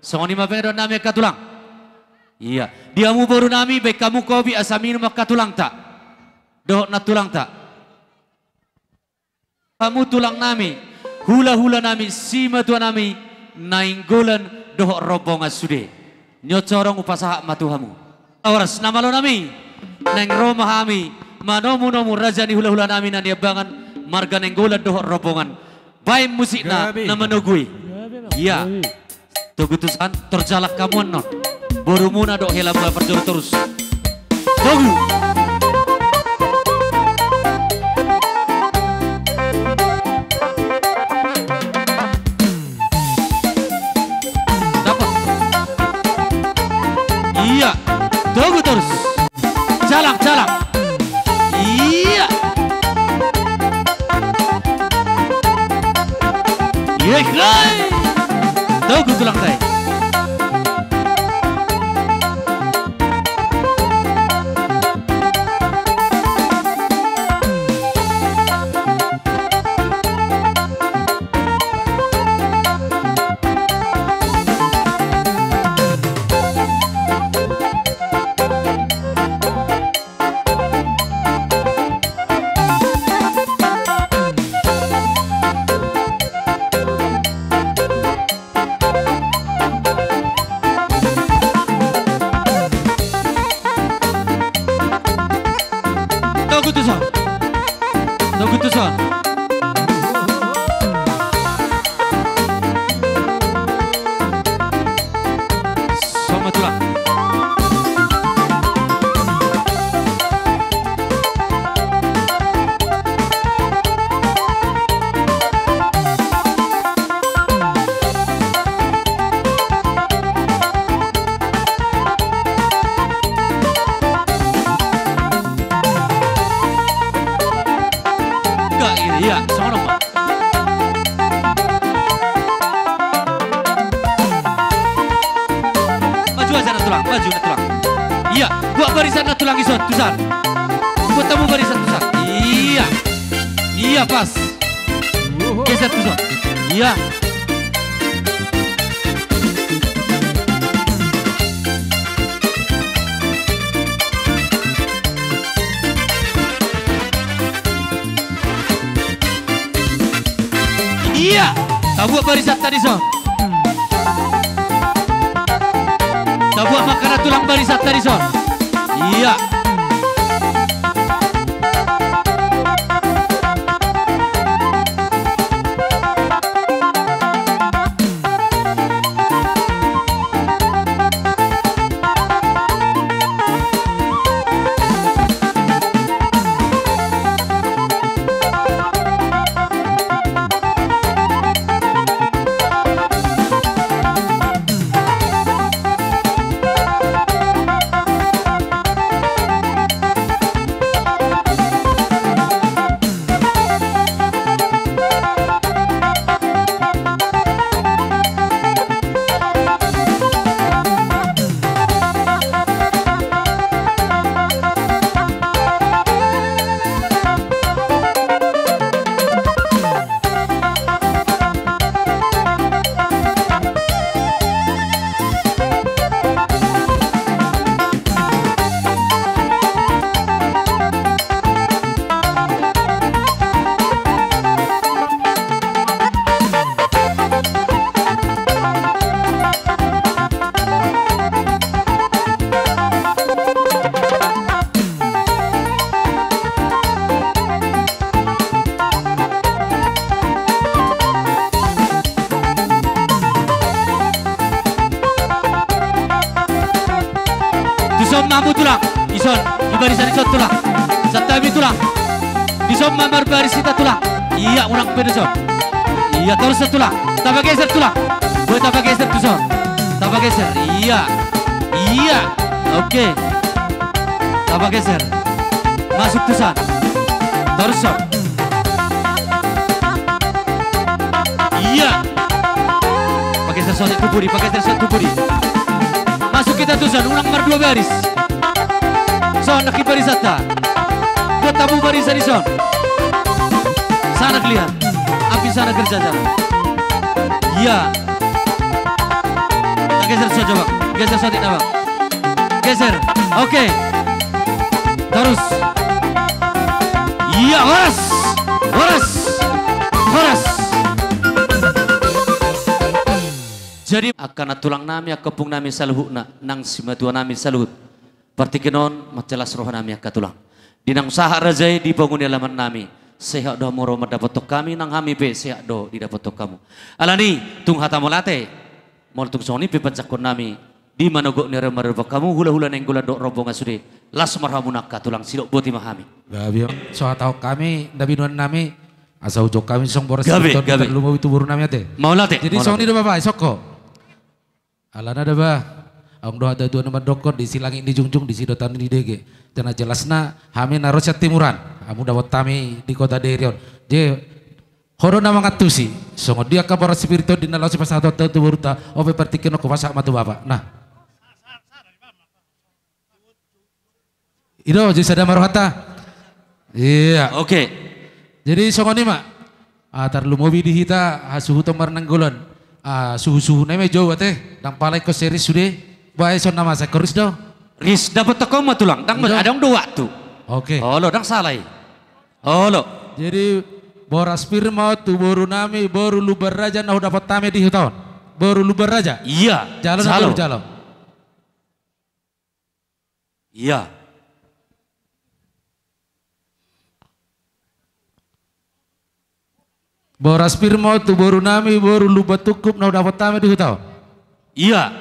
Songon i ma pangidoan nami angka tulang. Iya, di hamu boru nami, baen hamu kopi asa minum angka tulangta dohot nantulangta. Hamu tulang nami, hulahula nami, simatua nami Nainggolan dohot rombongan sude. Ni on sorong hupasahat ma tu hamu. Horas na malo nami, naeng ro ma hami manomunomu raja ni hulahula nami na niambangan marga Nainggolan dohot rombongan. Baen musikna na manogu i. Iya. Togu tusan, torjalak hamu annon. Borumuna dohot helamuna parjolo torus. Togu. Dapot. Iya. Togu torus. Jalang, jalang. Iya. Iya, hai. Togu tulang tai. Togut tuson. Songon tulang. Gak ini, iya, songon ma. Maju aja na tulang, maju na tulang. Iya, buat barisan na tulang ison, tusan. Buat tamu barisan tusan. Iya. Iya, pas. Geser tusan. Iya. Iya. Tabuat barisanta dison. Tabuat ma angka na tulang barisanta dison. Iya. Tuson ma hamu tulang. Ison, di barisan ison tulang. Santabi tulang. Dison ma marbaris hita tulang. Iya, unang pe dison. Iya, torus tulang. Tapageser tulang. Boi tapageser tuson. Tapageser. Iya. Iya. Oke. Tapageser. Masuk tusan. Torus son. Iya. Pageser son tu pudi, pageser son tu pudi. Masuk hita tuson, unang mardua baris. Son, nangkin barisanta. Buat tamu barisan ison. Sana kalian. Api sana kerja sana. Iya. Nah, geser saja, Bang. Geser saja, Bang. Geser. Oke. Terus. Iya, horas. Horas. Horas. Jadi, angka na tulang nami, angka ompung nami saluhutna, nang simatua nami saluhut. Partingkian on, mansai las roha nami angka tulang. Di naung sahat raja i, di pongon ni alaman nami, sehat do hamu ro mandapothon hami, nang hami pe sehat do didapothon hamu. Alani, tung hata mauliate, molo tung songon i pe panjangkon nami, di manogot ni ari on maradophon hamu, hula-hula Nainggolan dohot rombongan sude, las ma rohamuna angka tulang, sidok boti ma hami. Gabe on, so hatahon hami, na binoan nami, asa hujou hami songon boras. Gabe, gabe. Tarlumobi tu boru nami ate. Mauliate. Jadi songon i do Bapa, isongko. Alana da ba, adong do hata tuan mandokkon, disi langit dijungjung, disi do tano didege. Jala jelasna, hami na ro sian timuran, hamu dapot hami di kota Deiri on. Jadi, ho do na mangantusi, songon dia angka boras spiritu on di na laho sipasahat tu boruta, on pe partingkian on hupasahat ma tu Bapa. Nah. I do, jadi sada ma rohanta. Iya. Oke. Jadi songon i ma. Ah, tarlumobi di hita, hasuhuton marnanggolan. Ah, suhu-suhu na i ma jou ate, ndang pala ingkon serius sude. Bae son na masa, ingkon ris do. Ris, dapothon hamu ma tulang, ndang. I do. Adong do waktu. Oke. Olo, ndang sala i. Olo. Jadi, boras pir ma on tu boru nami, boru Lumban Raja na hudapot hami di huta on. Boru Lumban Raja. Iya. Jalo, jalo. Boru, jalo. Iya. Boras pir ma on tu boru nami boru Lumban Tungkup na hudapot hami di huta on. Ia,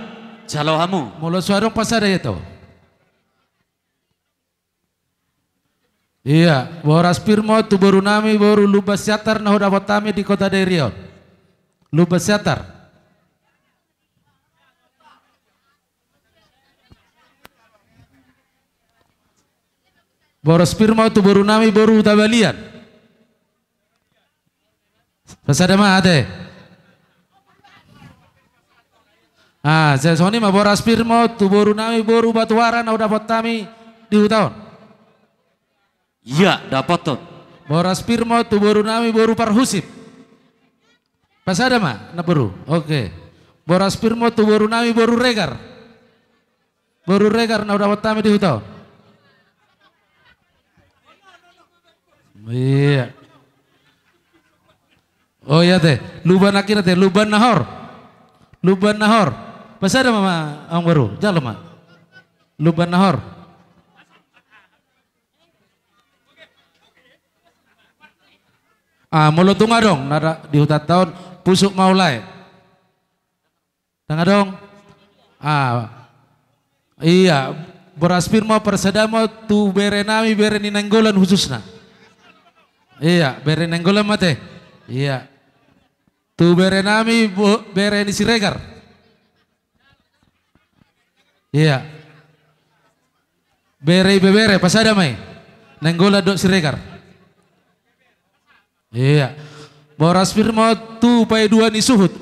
jalo hamu. Molo so adong pasada ia tu. Ia, boras pir ma on tu boru nami boru Lumban Siantar na hudapot hami di Kota Dairi on. Lumban Siantar. Boras pir ma on tu boru nami boru Huta Balian. Pasada ma ate. Ah, sai songon i ma, boras pir ma on tu boru nami boru Batuara na hudapot hami di huta on. Ia, dapothon. Boras pir ma on tu boru nami boru Parhusip. Pasada ma na boru. Oke. Boras pir ma on tu boru nami boru Regar. Boru Regar na hudapot hami di huta on. Ia. Oh ia te, Lumban nangkin ate, Lumban Nahor. Lumban Nahor. Pasada ma, ma, amang boru, jalo ma. Lumban Nahor. Ah, molo tung adong na di hutanta on, pusuk ma ulae. Ndang adong. Ah. Ia, boras pir ma on, pasada ma on tu bere nami, bere ni Nainggolan khususna. Ia, bere ni Nainggolan ma ate. Ia. Tu bere nami bo-, bere ni Siregar. Ia. Bere, ibebere, pasada ma i. Nainggolan dohot Siregar. Ia. Boras pir ma on tu paidua ni suhut.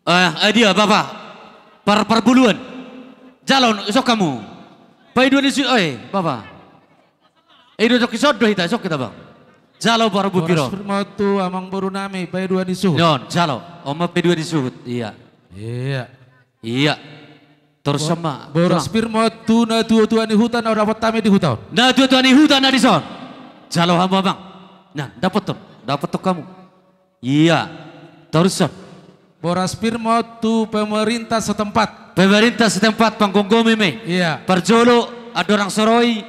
Eh, eh, dia, Bapa. Par-, parbuluan. Jalo, isok hamu. Paidua ni suhut, oi, Bapa. Eh, dua joki sodo hita, isok hita, Bang. Jalo, parbulu piro. Boras pir ma on tu amang boru nami, paidua ni suhut. Non, jalo. On ma paidua ni suhut, ia. Ia. Ia. Torus ma. Boras pir ma on tu na tua-tua ni huta na hudapot hami di huta on. Na tua-tua ni huta na dison. Jalo hamu amang. Nah, dapothon. Dapothon hamu. Ia. Torus. Boras pir ma on tu pemerintah setempat. Pemerintah setempat panggomgomi ma i. Ia. Parjolo andorang so ro i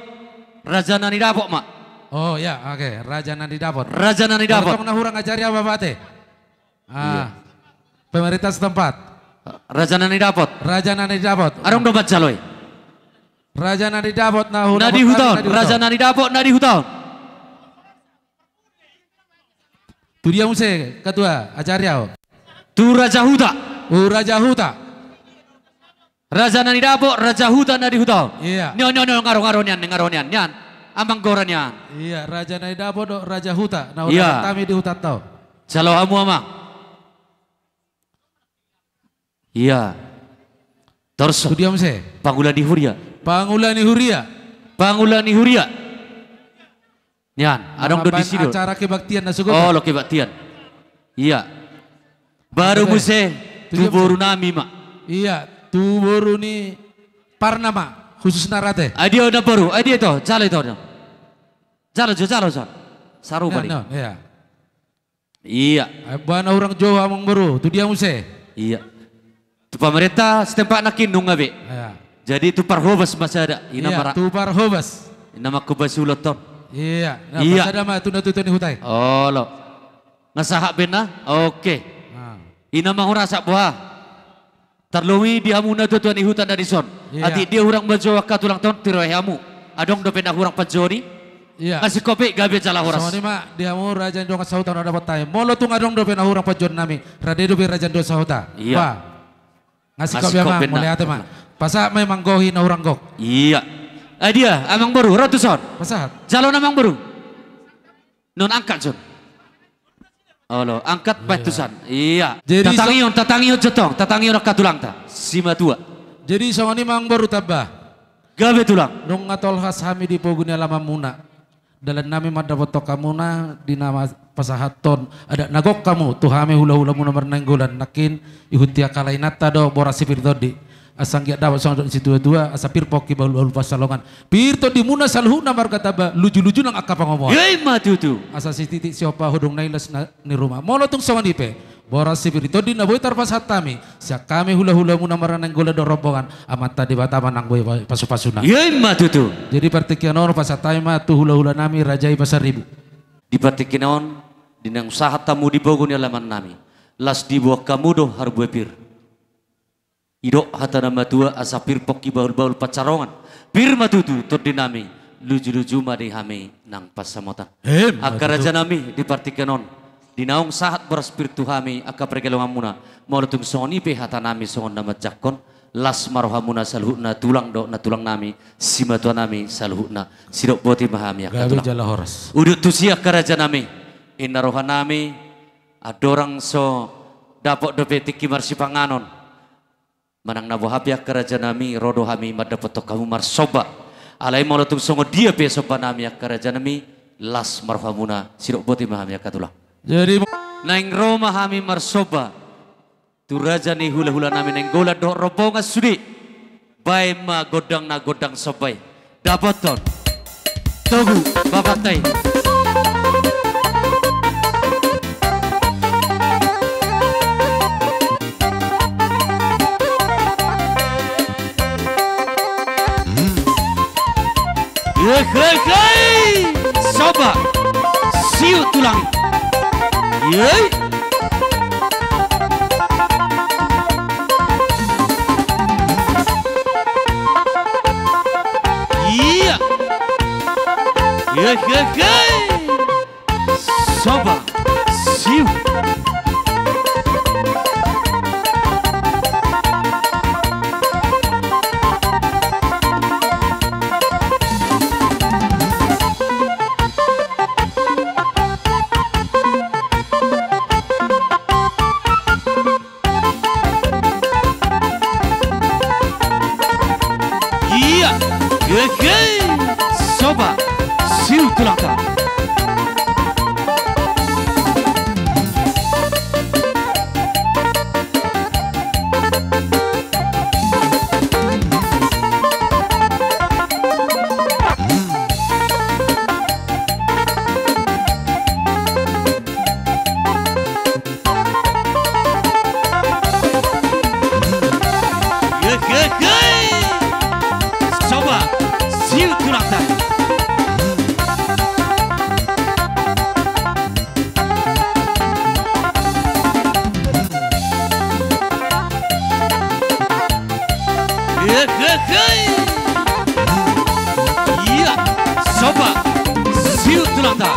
raja na nidapot ma. Oh ia, oke, raja na nidapot. Raja na nidapot. Tong na hurang ajari au, Bapa, ate. Ah. Pemerintah setempat. Raja na nidapot. Raja na nidapot. Adong do manjalo i. Raja na nidapot na hurang na di huta on. Raja na nidapot na di huta on. Tu dia muse, ketua, ajari au. Tu raja huta. Tu raja huta. Raja na nidapot, raja huta na di huta on. Ia. Nion, nion, nion, nga ro, nga ro nian, nga ro nian, nian. Amang gora nian. Ia, raja na nidapot dohot raja huta na hudapot hami di hutanta on. Jalo hamu amang. Ia. Torus. Tu dia muse? Pangula ni huria. Pangula ni huria. Pangula ni huria. Nian, adong do disi do. Acara kebaktian na sogot. Olo, kebaktian. Ia. Baru muse tu boru nami ma. Ia, tu boru ni Parna ma khususna ra ate. Ai dia na boru, ai dia ito, jalo ito. Jalo jo, jalo jo. Sarupa ni. Ia. Ia. Ai boha na hurang jo amang boru, tu dia muse? Ia. Tu pamarenta setempat nangkin nunga be. Ia. Jadi tu parhobas ma sada, ina ma ra. Tu parhobas. Ina ma hobas ulaon on. Ia. Ia. Pasada ma tu na tutu ni huta i. Olo. Nga sahat be na? Oke. Ina ma hurasa boha. Tarlumobi di hamu na tuatua ni huta na dison. Ia. Atik dia hurang manjou angka tulangta on, tiroe hamu. Adong dope na hurang panjouon i? Ia. Nga singkop i, gabe jala horas. Songon i ma di hamu raja ni dongan sahuta na dapot hami. Molo tung adong dope na hurang panjouon nami, rade dope raja ni dongan sahuta. Ia. Bah. Nga singkop i amang, mauliate ma. Pasahat ma i manggohi na hurang gok. Ia. Ai dia, amang boru, ro tuson. Pasahat. Jalo na amang boru. Non angkat jo. Olo, angkat baen tusan. Ia. Jadi tatangihon, tatangihon jo tong, tatangihon angka tulangta. Simatua. Jadi songon i ma amang boru tamba. Gabe tulang. Nunga tolhas hami di pogu ni alamanmuna. Dalan nami mandapothon hamuna di na pasahathon adat na gok hamu tu hami hulahulamuna marnainggolan nangkin. Ihut ia angka lainanta do boras si pir tondi. Asa anggiat dapot songon dok ni situatua, asa pir pongki bahulbahul pansalongan. Pir tondimuna saluhutna marga tamba, lujuluju nang angka pangomoan. Ia i ma tutu. Asa sititi siompa hudung na ilas na ni ruma. Molo tung songon i pe, boras si pir tondi na boi tarpasahat hami sian hami hulahulamuna marnainggolan dohot rombongan, Amanta Debata ma nang boi pasupasuna. Ia i ma tutu. Jadi partingkian on pasahat hami ma tu hulahula nami raja i Pasaribu. Di partingkian on Di naung sahat hamu di pogu ni alaman nami, las diboan hamu do harbue pir. Didok hata na matua, asa pir pongki bahul-bahul pansamotan, pir ma tutu tondi nami, luju-luju ma di hami nang pansamotan. Emma tutu. Angka raja nami, di partingkian on, di naung sahat boras pir tu hami angka pargelonganmuna, molo tung songon i pe hata nami songon na manjangkon, las ma rohamuna saluhutna tulang dohot nantulang nami, simatua nami saluhutna, sidok boti ma hami angka tulang. Gabe jala horas. Udut tusi angka raja nami, inna roha nami, andorang so dapot dope tingki marsipanganon manang na boha pe angka raja nami, ro do hami mandapothon hamu marsomba. Alai molo tung songon dia pe somba nami angka raja nami, las ma rohamuna, sidok boti ma hami angka tulang. Jadi naeng ro ma hami marsomba tu raja ni hula-hula nami Nainggolan dohot rombongan sude. Baen ma gondang na gondang somba i. Dapothon. Togu, bapakta i. Hehehe. Somba. Siu tulang. Yei. Ia. Hehehe. Somba. Siu. Ia. Hehe. Somba. Siu tulangta. Hehehe. Somba. Siu tulangta. Hehehe. Ia. Somba. Siu tulangta.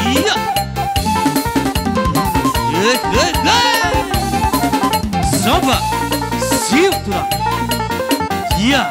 Ia. Hehehe. Somba. Siu tulang. Ia.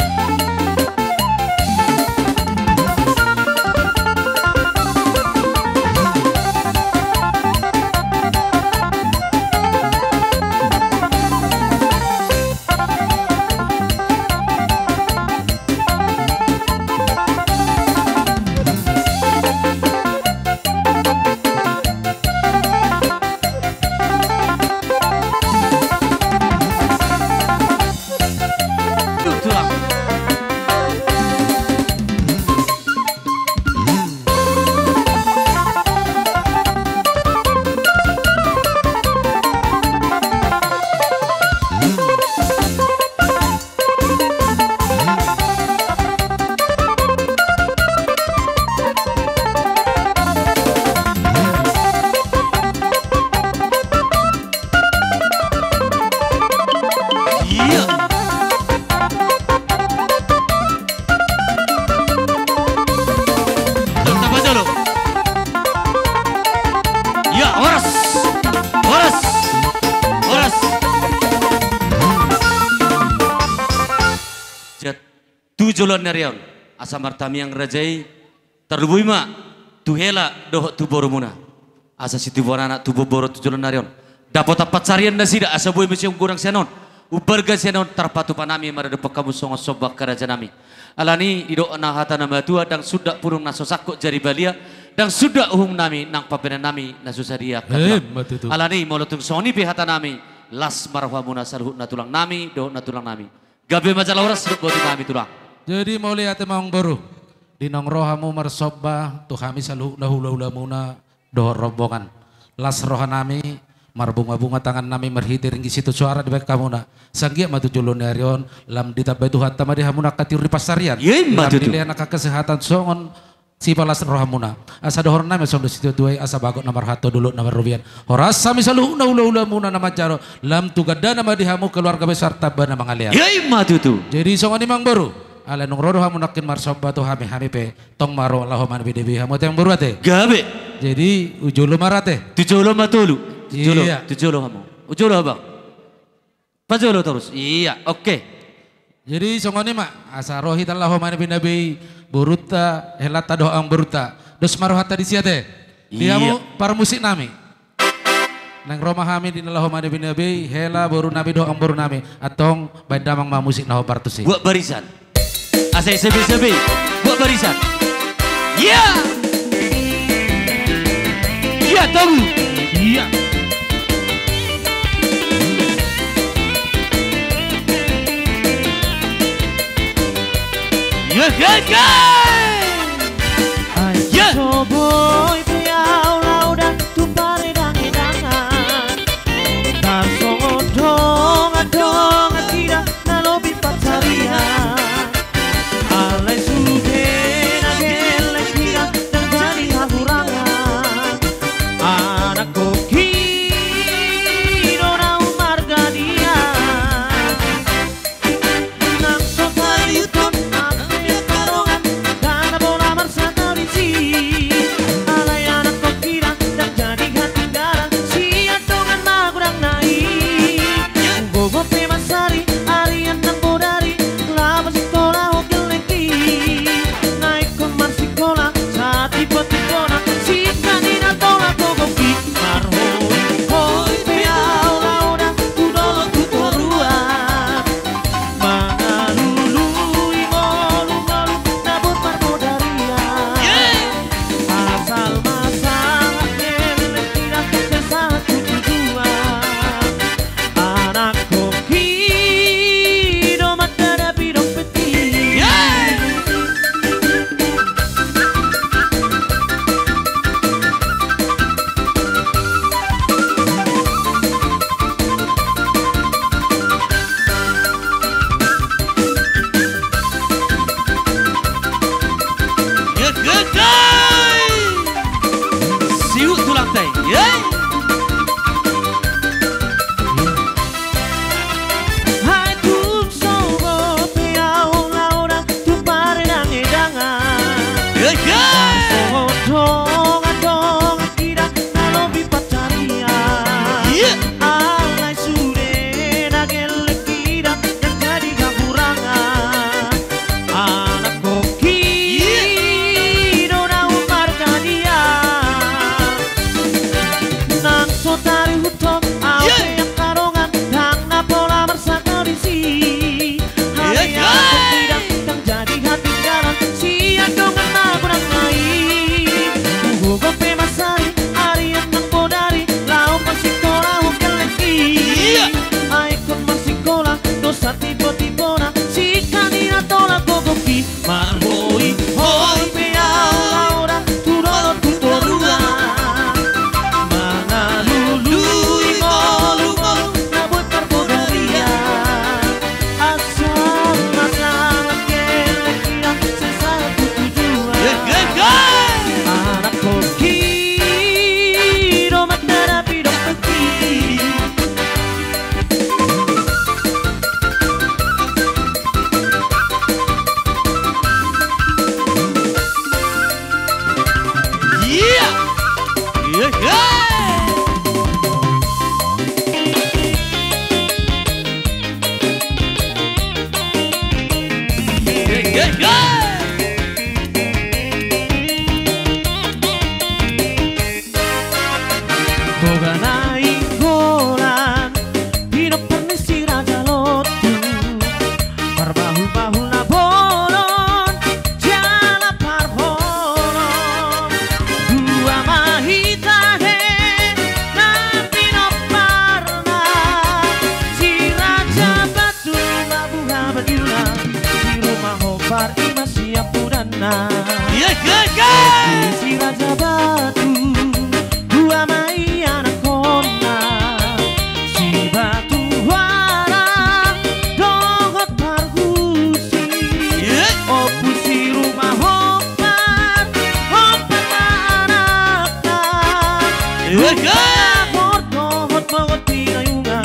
Ia. Tapa jolo. Ia, horas. Horas. Horas. Jat. Tu joloan ni ari on, asa martamiang raja i, Tarlumobi ma tu hela dohot tu borumuna. Asa situbuan anak, tubuan boru tu joloan ni ari on, dapotan pansarian nasida, asa boi muse umgodang sian on, umbalga sian on, tarpatupa nami maradophon hamu songon somba angka raja nami. Alani i didok na hata na matua, ndang suda pudung na so sangkot jadi balian, ndang suda uhum nami nang pambahenan nami na so sadia angka tulang. Emma tutu. Alani i molo tung songon i pe hata nami, las ma rohamuna saluhutna tulang nami dohot nantulang nami. Gabe ma jala horas dok boti nami tulang. Jadi mauliate ma amang boru. Di naung ro hamu marsomba tu hami saluhutna hulahulamuna dohot rombongan. Las roha nami, marbungabunga tangan nami marhite ringgit sitio soara dibahen hamuna. Sai anggiat ma tu joloan ni ari on, lam ditambai Tuhanta ma di hamuna angka tiur ni pansarian. Emma tutu. Lam dilehon angka kesehatan songon sipalas rohamuna. Asa dohonon nami songon dok situatua i, asa bagot na marhalto, dolok na marrobean, horas hami saluhutna hulahulamuna na manjalo, lam tu gandana ma di hamu keluarga besar Tamba na mangalean. Emma tutu. Jadi songon i amang boru. Alai nunga ro do hamu nangkin marsomba tu hami, hami pe tong ma ro laho manebinebei hamu ate amang boru ate. Gabe. Jadi tu jolo ma ro ate. Tu jolo ma tolu. Tu jolo. Iya. Tu jolo hamu. Tu jolo abang. Pajolo torus. Iya, oke. Jadi songon i ma, asa ro hita laho manebinebei borunta, helanta dohot amang borunta. Dos ma rohanta disi ate. Di hamu parmusik nami. Naeng ro ma hami di na laho manebinebei hela boru nami dohot amang boru nami. Antong bahen damang ma musik na hombar tusi. Buat barisan. Asa i sabe-sabe. Buat barisan. Iya. Iya, togu. Iya. Iya, iya, iya. Ai so boi pe au laho ndang tu paredangedangan. Tarsongon dongan-dongan hita na lobi pansarian. Alai sude na gelleng hita ndang jadi hahurangan. Anak koki do na umarga dia. Nang so taliuthon, anak ni angka dongan, ndang na pola marsatau disi. Alai anak koki ndang jadi hatinggalan, sian dongan magodangna i. Gogo pe mansari, arian nang bodari, laho sikola ho gellengki. Na ingkon marsikola, satipotipo na, singkat ni na tola gogoki. Marhoi-hoi pe au laho ndang tu dolok tu toruan. Mangalului ngolu-ngolu na boi marbodarian. Asal ma sahat gelleng hita, sai sahat tu tujuan. Anak koki do mandadapi dompet i. Sihut tulang tai. Ai tung so boi pe au laho ndang tu paredangedangan. Tarsongon dongan-dongan hita na lobi pansarian. Alai sude na gelleng hita ndang jadi hahurangan. Anak koki do na umarga dia. Nang so taliuthon, au pe angka dongan, ndang na pola marsatau disi. Hami anak koki ndang jadi hatinggalan, sian dongan magodangna i.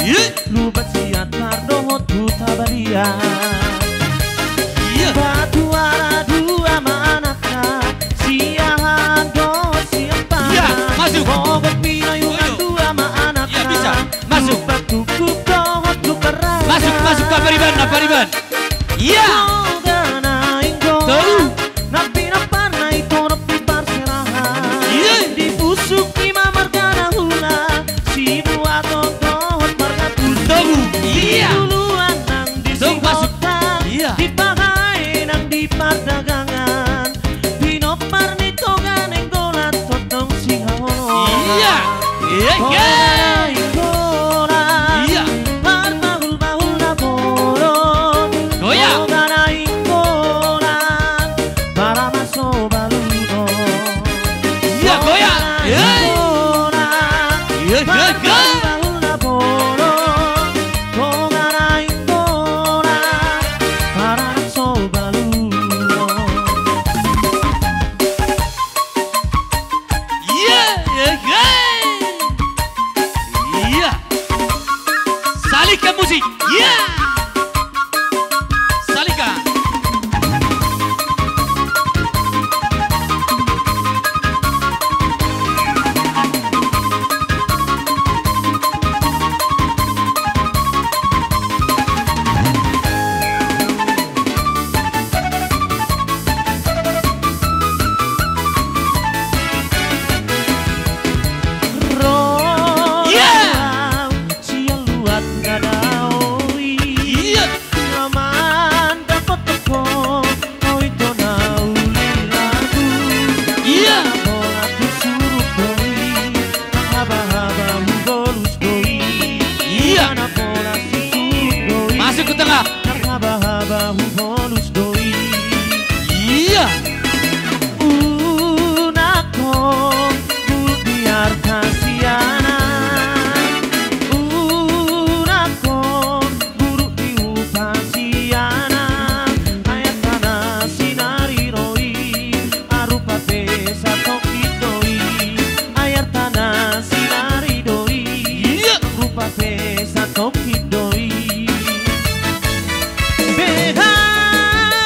Iya. Lumban Siantar dohot Huta Balia. Iya. Batu Ara dua ma anakna, Siahaan dohot Siamparan. Iya, masuk. Mogot Pinayungan dua ma anakna. Iya, bisa. Masuk. Lumban Tungkup dohot Lumban Raja. Masuk, masuk, Pak Pariban, Pak Pariban. Iya. Toga Nainggolan. Togu. Na pinampar na i torop di parserahan. Iya. Di pusuk i ma marga Nahula, Sibuaton dohot marga Tutu. Togu. Iya. Di Luluan nang di Sihotang. Iya. Di Pagae nang di pardagangan. Pinompar ni Toga Nainggolan tongtong sihaholongan. Iya. Iya, Toga Nainggolan. Iya. Parbahulbahul na bolon. Goyang. Toga Nainggolan. Parama so balunon. Iya, goyang. Toga Nainggolan. Iya, iya, iya. Parbahulbahul na bolon. Toga Nainggolan. Parama so balunon. Iya, iya, iya. Iya. Salika musik. Iya. Salika. Ro. Iya. Sian luat na dao i. Iya. Laman dapot toko, oi tona uli lagu. Iya. Bola tu surut do i, nang habahaba hubolus do i. Iya. Mana bola si surut do i. Masuk ke tengah. Nang habahaba hubolus do i. Iya. Unang ho, guru di arta siana. Unang ho, guru di upa siana. Ai artana sinari do i, ai rupa pe satongkin do i. Ai artana sinari do i. Iya. Rupa pe satongkin do i. Beha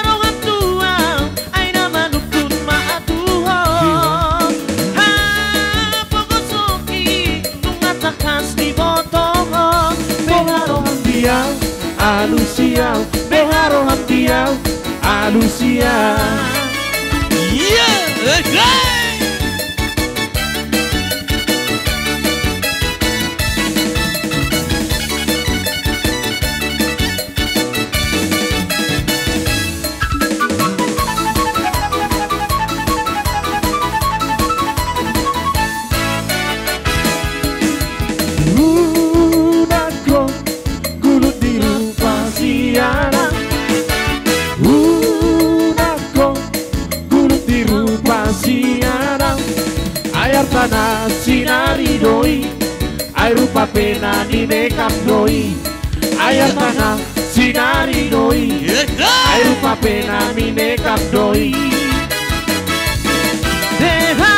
roham tu ahu, ai na manungkun ma ahu tu ho. Hapogoson i nunga tangkas diboto ho. Beha roham di ahu, alusi ahu. Beha roham di ahu, alusi ahu. Iya, eh, eh. Unang ho, guru di rupa siana. Unang ho, guru di rupa siana. Ai artana sinari do i, ai rupa pe na ni-make-up do i. Ai artana sinari do i, ai rupa pe na ni-make-up do i. Beha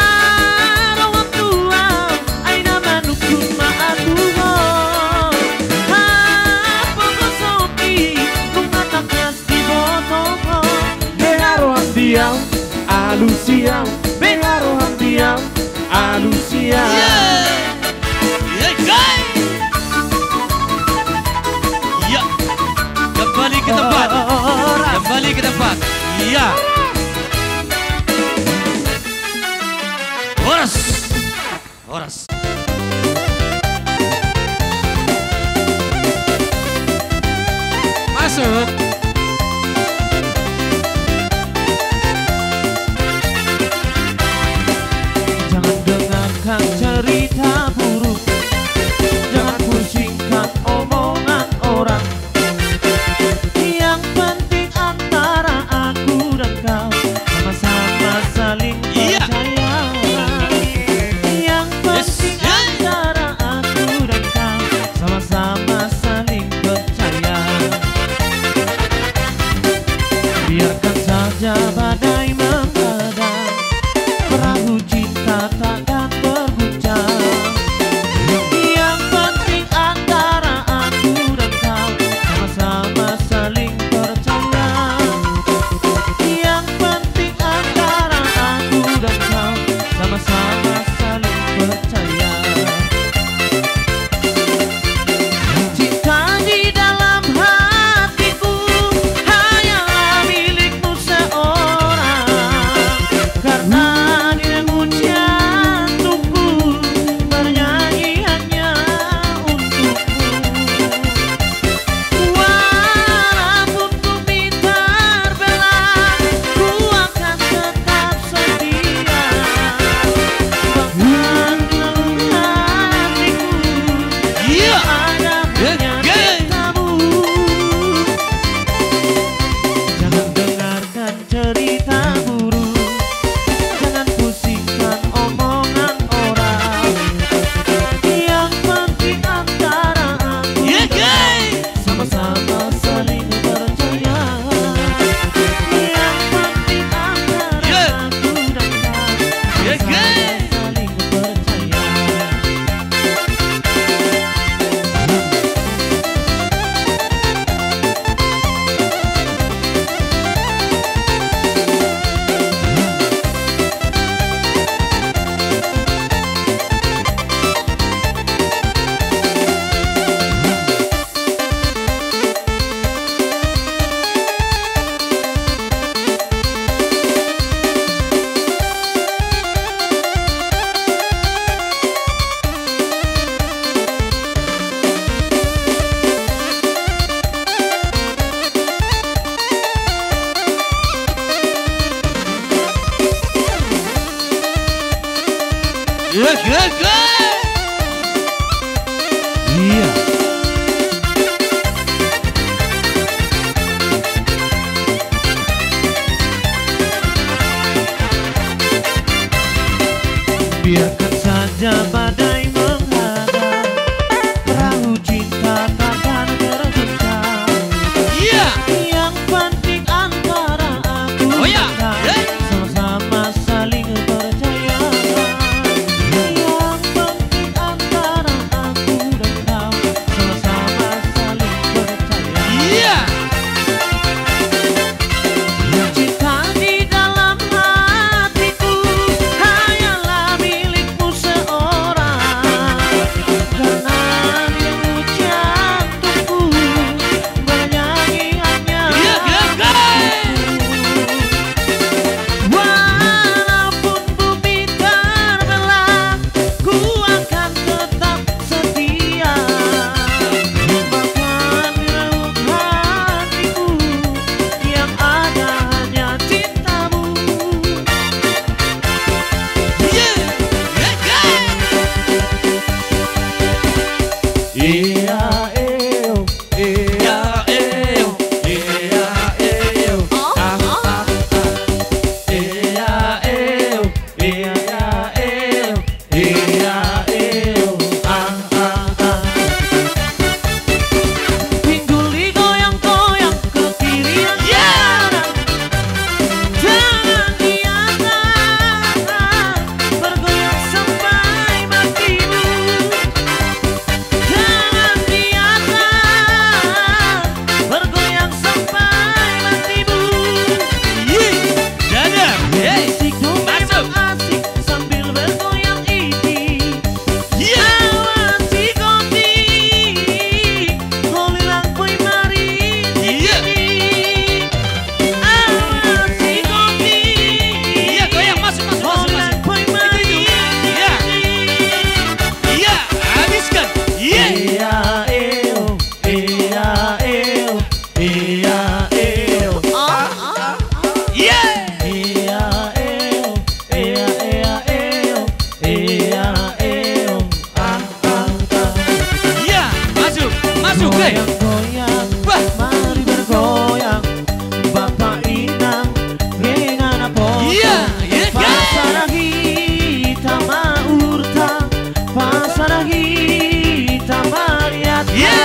roham tu ahu, ai na manungkun ma ahu tu ho. Hapogoson i nunga tangkas diboto ho. Beha roham di ahu, alusi ahu. Beha roham di ahu, alusi ahu. Iya. Iya, guys. Iya. Kembali ke tempat. Kembali ke tempat. Iya. Horas. Horas. Masuk. Jangan dengarkan cerita buruk, jangan pusingkan omongan orang. Yang penting antara aku dan kau sama-sama saling percaya. Yang penting antara aku dan kau sama-sama saling percaya. Biarkan saja badai menghadang, perahu cinta takkan berguncang. Iya, iya, iya. Iya. Biarkan saja badai menghadang, perahu cinta takkan terguncang. Iya. Yang penting antara aku dan kau, oh, iya, eh, sama-sama saling percaya. Yang penting antara aku dan kau, sama-sama saling percaya. Iya. Cinta di dalam hatiku hanyalah milikmu seorang. Karena dirimu jantungku, bernyanyi hanya untukku. Iya, iya, iya. Walaupun bumi terbelah, ku akan tetap setia. Bahkan di relung hatiku yang ada hanya cintamu. Iya, iya, iya. Iya, eh, oh. Iya, eh, oh. Iya, eh, oh. Ah, ah, ah. Iya, eh, oh. Iya, eh, oh. Iya, eh, oh. Ah, ah, ah. Pinggul digoyang-goyang ke kiri dan kanan. Tangan di atas, bergoyang sampai matimu. Tangan di atas, bergoyang sampai matimu. Iya, dada. Hei, masuk. Asik sambil bergoyang ini. Iya. Awas si Goti, holilang poi marintik. Iya. Awas si Goti. Iya, goyang, masuk, masuk, masuk, masuk. Holilang poi marintik. Itu, itu. Iya. Iya, habiskan. Iya. Iya, eh, oh. Iya, eh, oh. Iya, eh, oh. Ah, ah, ah. Iya. Iya, eh, oh. Iya, iya, eh, oh. Iya, eh, oh. Ah, ah, ah. Iya, masuk, masuk, hei. Goyang, goyang, bah, mari bergoyang. Bapak Inang, dengan apa? Iya, iya, iya. Pasada hita ma uhurta, pasada hita ma riatta. Iya.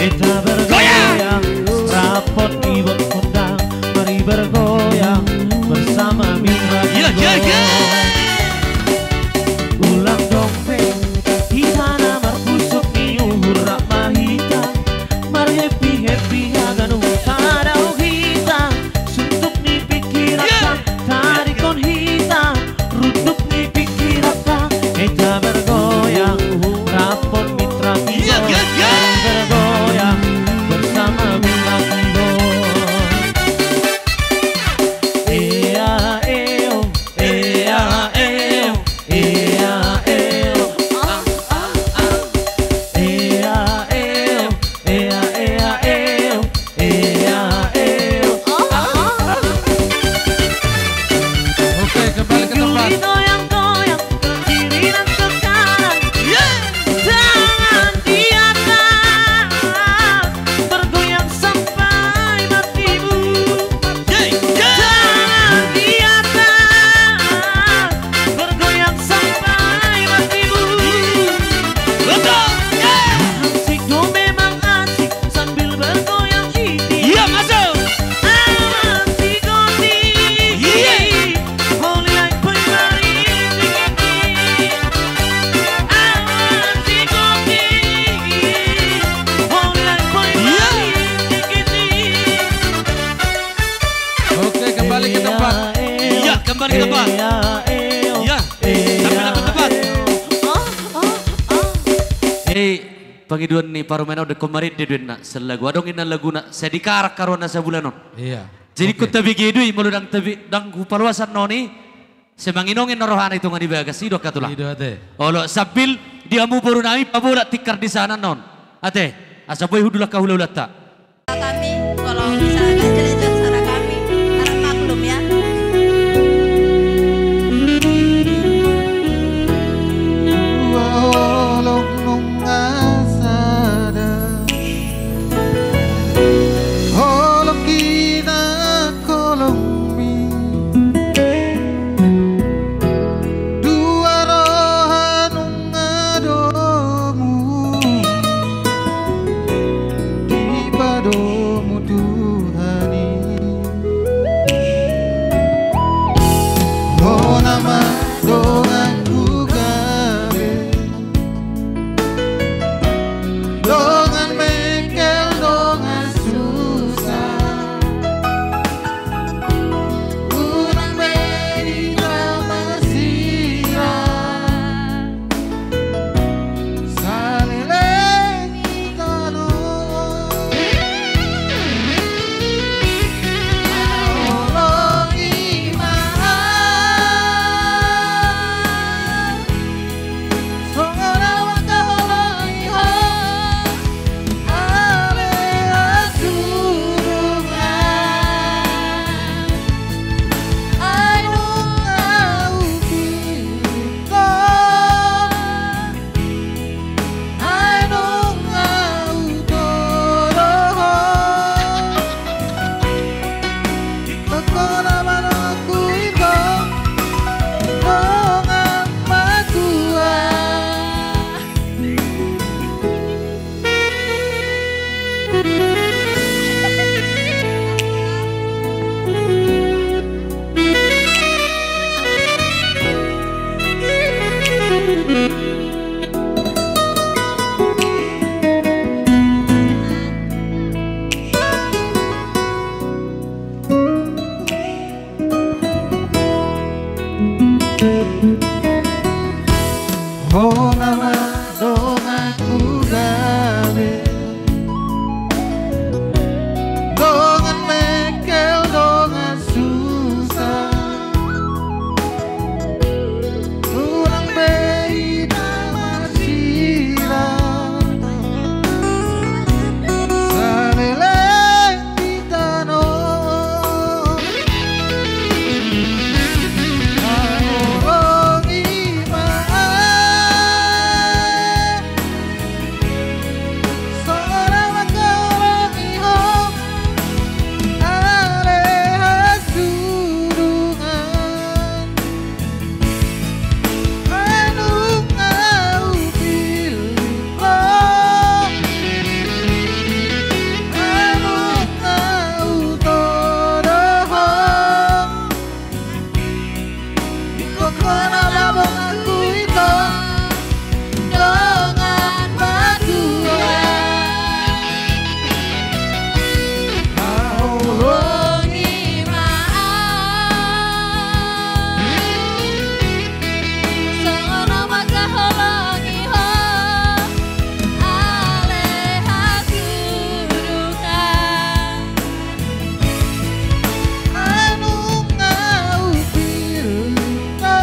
Hita bergoyang, goyang. Rapot ni bot kondang, mari bergoyang bersama mitra. Iya, iya, iya. Ulang dong pe, hita na marpusuk ni uhur rap ma hita. Marhappy-happy haganuhon tadao hita. Suntuk ni pingkiranta, iya, tadingkon hita. Runduk ni pingkiranta, hita bergoyang. Rapot mitra hita, iya, iya, iya, bergoyang bersama mitra hita. Ea, eo, ea, eo. Ea, eo. Ah, ah, ah. Ea, eo. Ea, ea, eo. Ea, eo. Ah, ah, ah. Oke, kembali ke tempat. Goyang-goyang ke kiri dan ke kanan. Iya. Tangan di atas, bergoyang sampai matimu. Yeay, yeay. Tangan di atas, bergoyang sampai matimu. Betul, yeay. Asik dong, memang asik sambil bergoyang ini. Iya, masuk. Awas si Goti. Iya. Holilang poi marintik-intik. Awas si Goti. Holilang poi marintik-intik. Oke, kembali ke tempat. Iya, kembali ke tempat. Iya. Sampai dapat tempat. Oh, oh, oh. Eh, pangidoan ni parumaen on, dengke marende do inna, sian lagu. Adong inna laguna, Sai Dikarak Haroa na Sabulanon. Iya. Jadi, oke, ingkon tabege do i, molo ndang tabe-, ndang hupaluas annon i, sai manginongin rohana i tonga ni bagas, i do angka tulang. I do ate. Olo, sambil di hamu boru nami, pabolak tingkar di sana annon. Ate, asa boi hundul angka hula-hulanta. Kami, kalau bisa agak jelek-jelek suara kami, harap maklum ya. Hona ma donganku gabe, dongan mengkel, dongan susah. Unang be hita marsilang saleleng di tano. Haholongi ma ahu songon na mangkaholongi ho ale hasurungan. Ai nunga hupillit ho, ai nunga hutodo ho. Ingkon hona ma donganku ito, dongan matua. Haholongi ma ahu songon na mangkaholongi ho ale hasurungan. Ai nunga hupillit ho,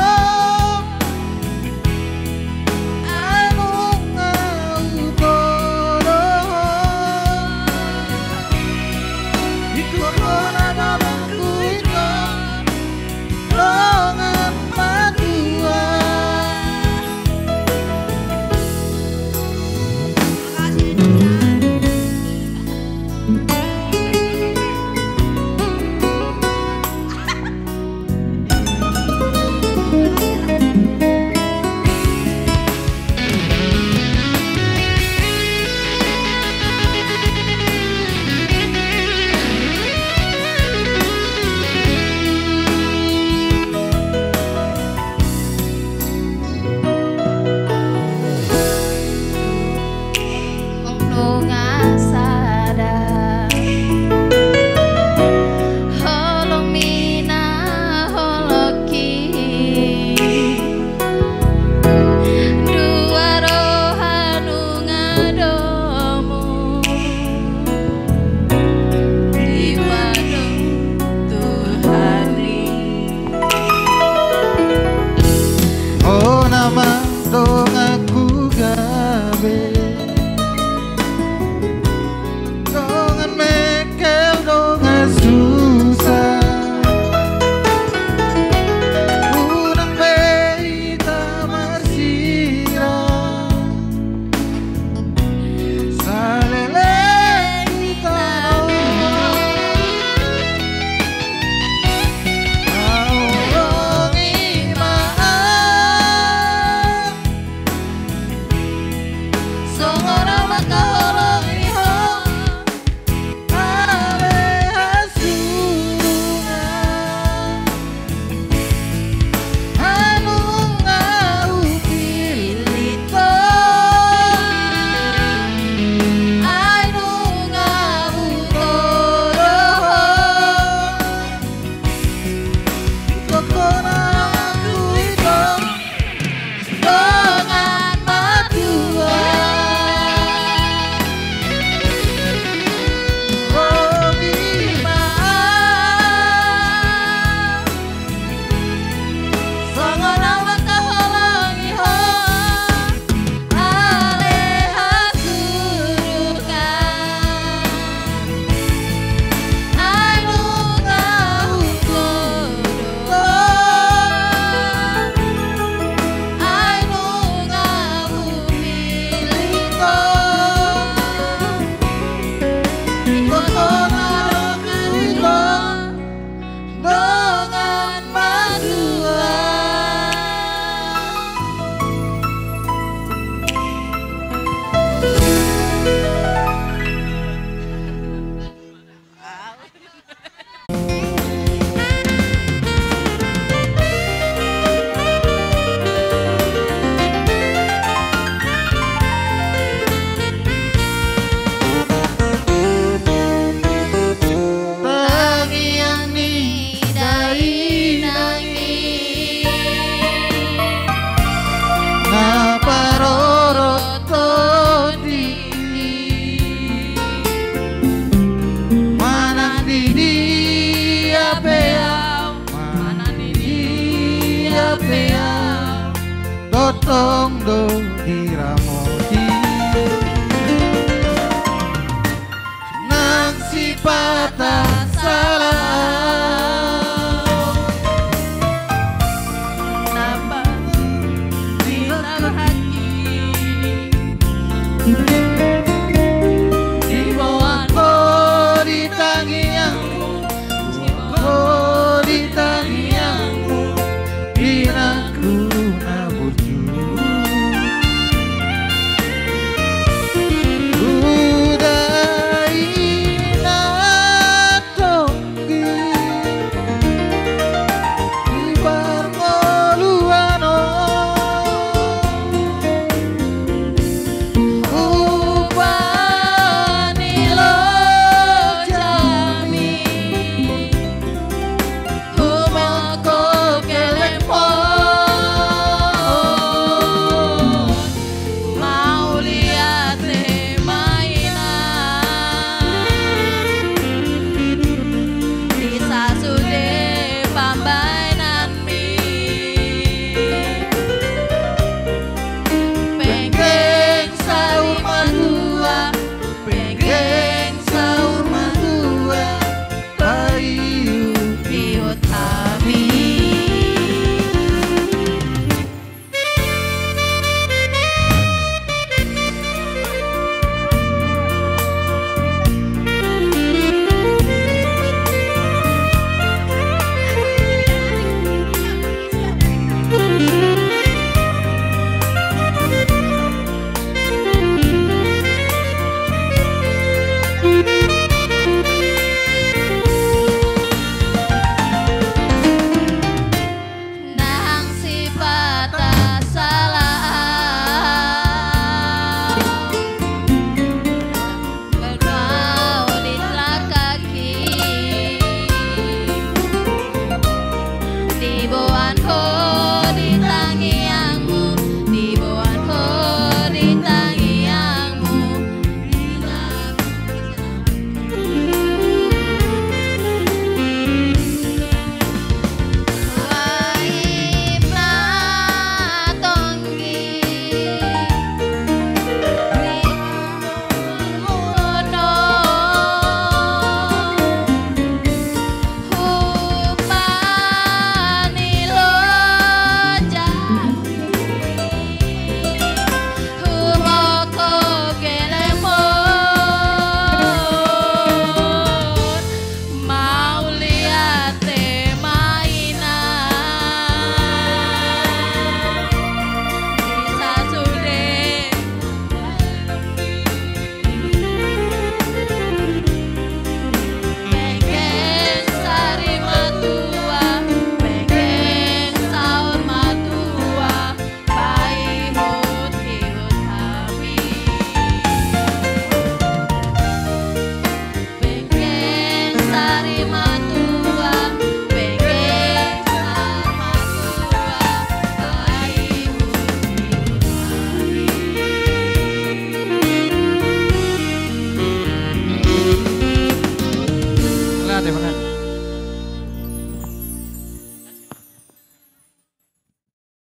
Tongtong do diramoti nang sipata sala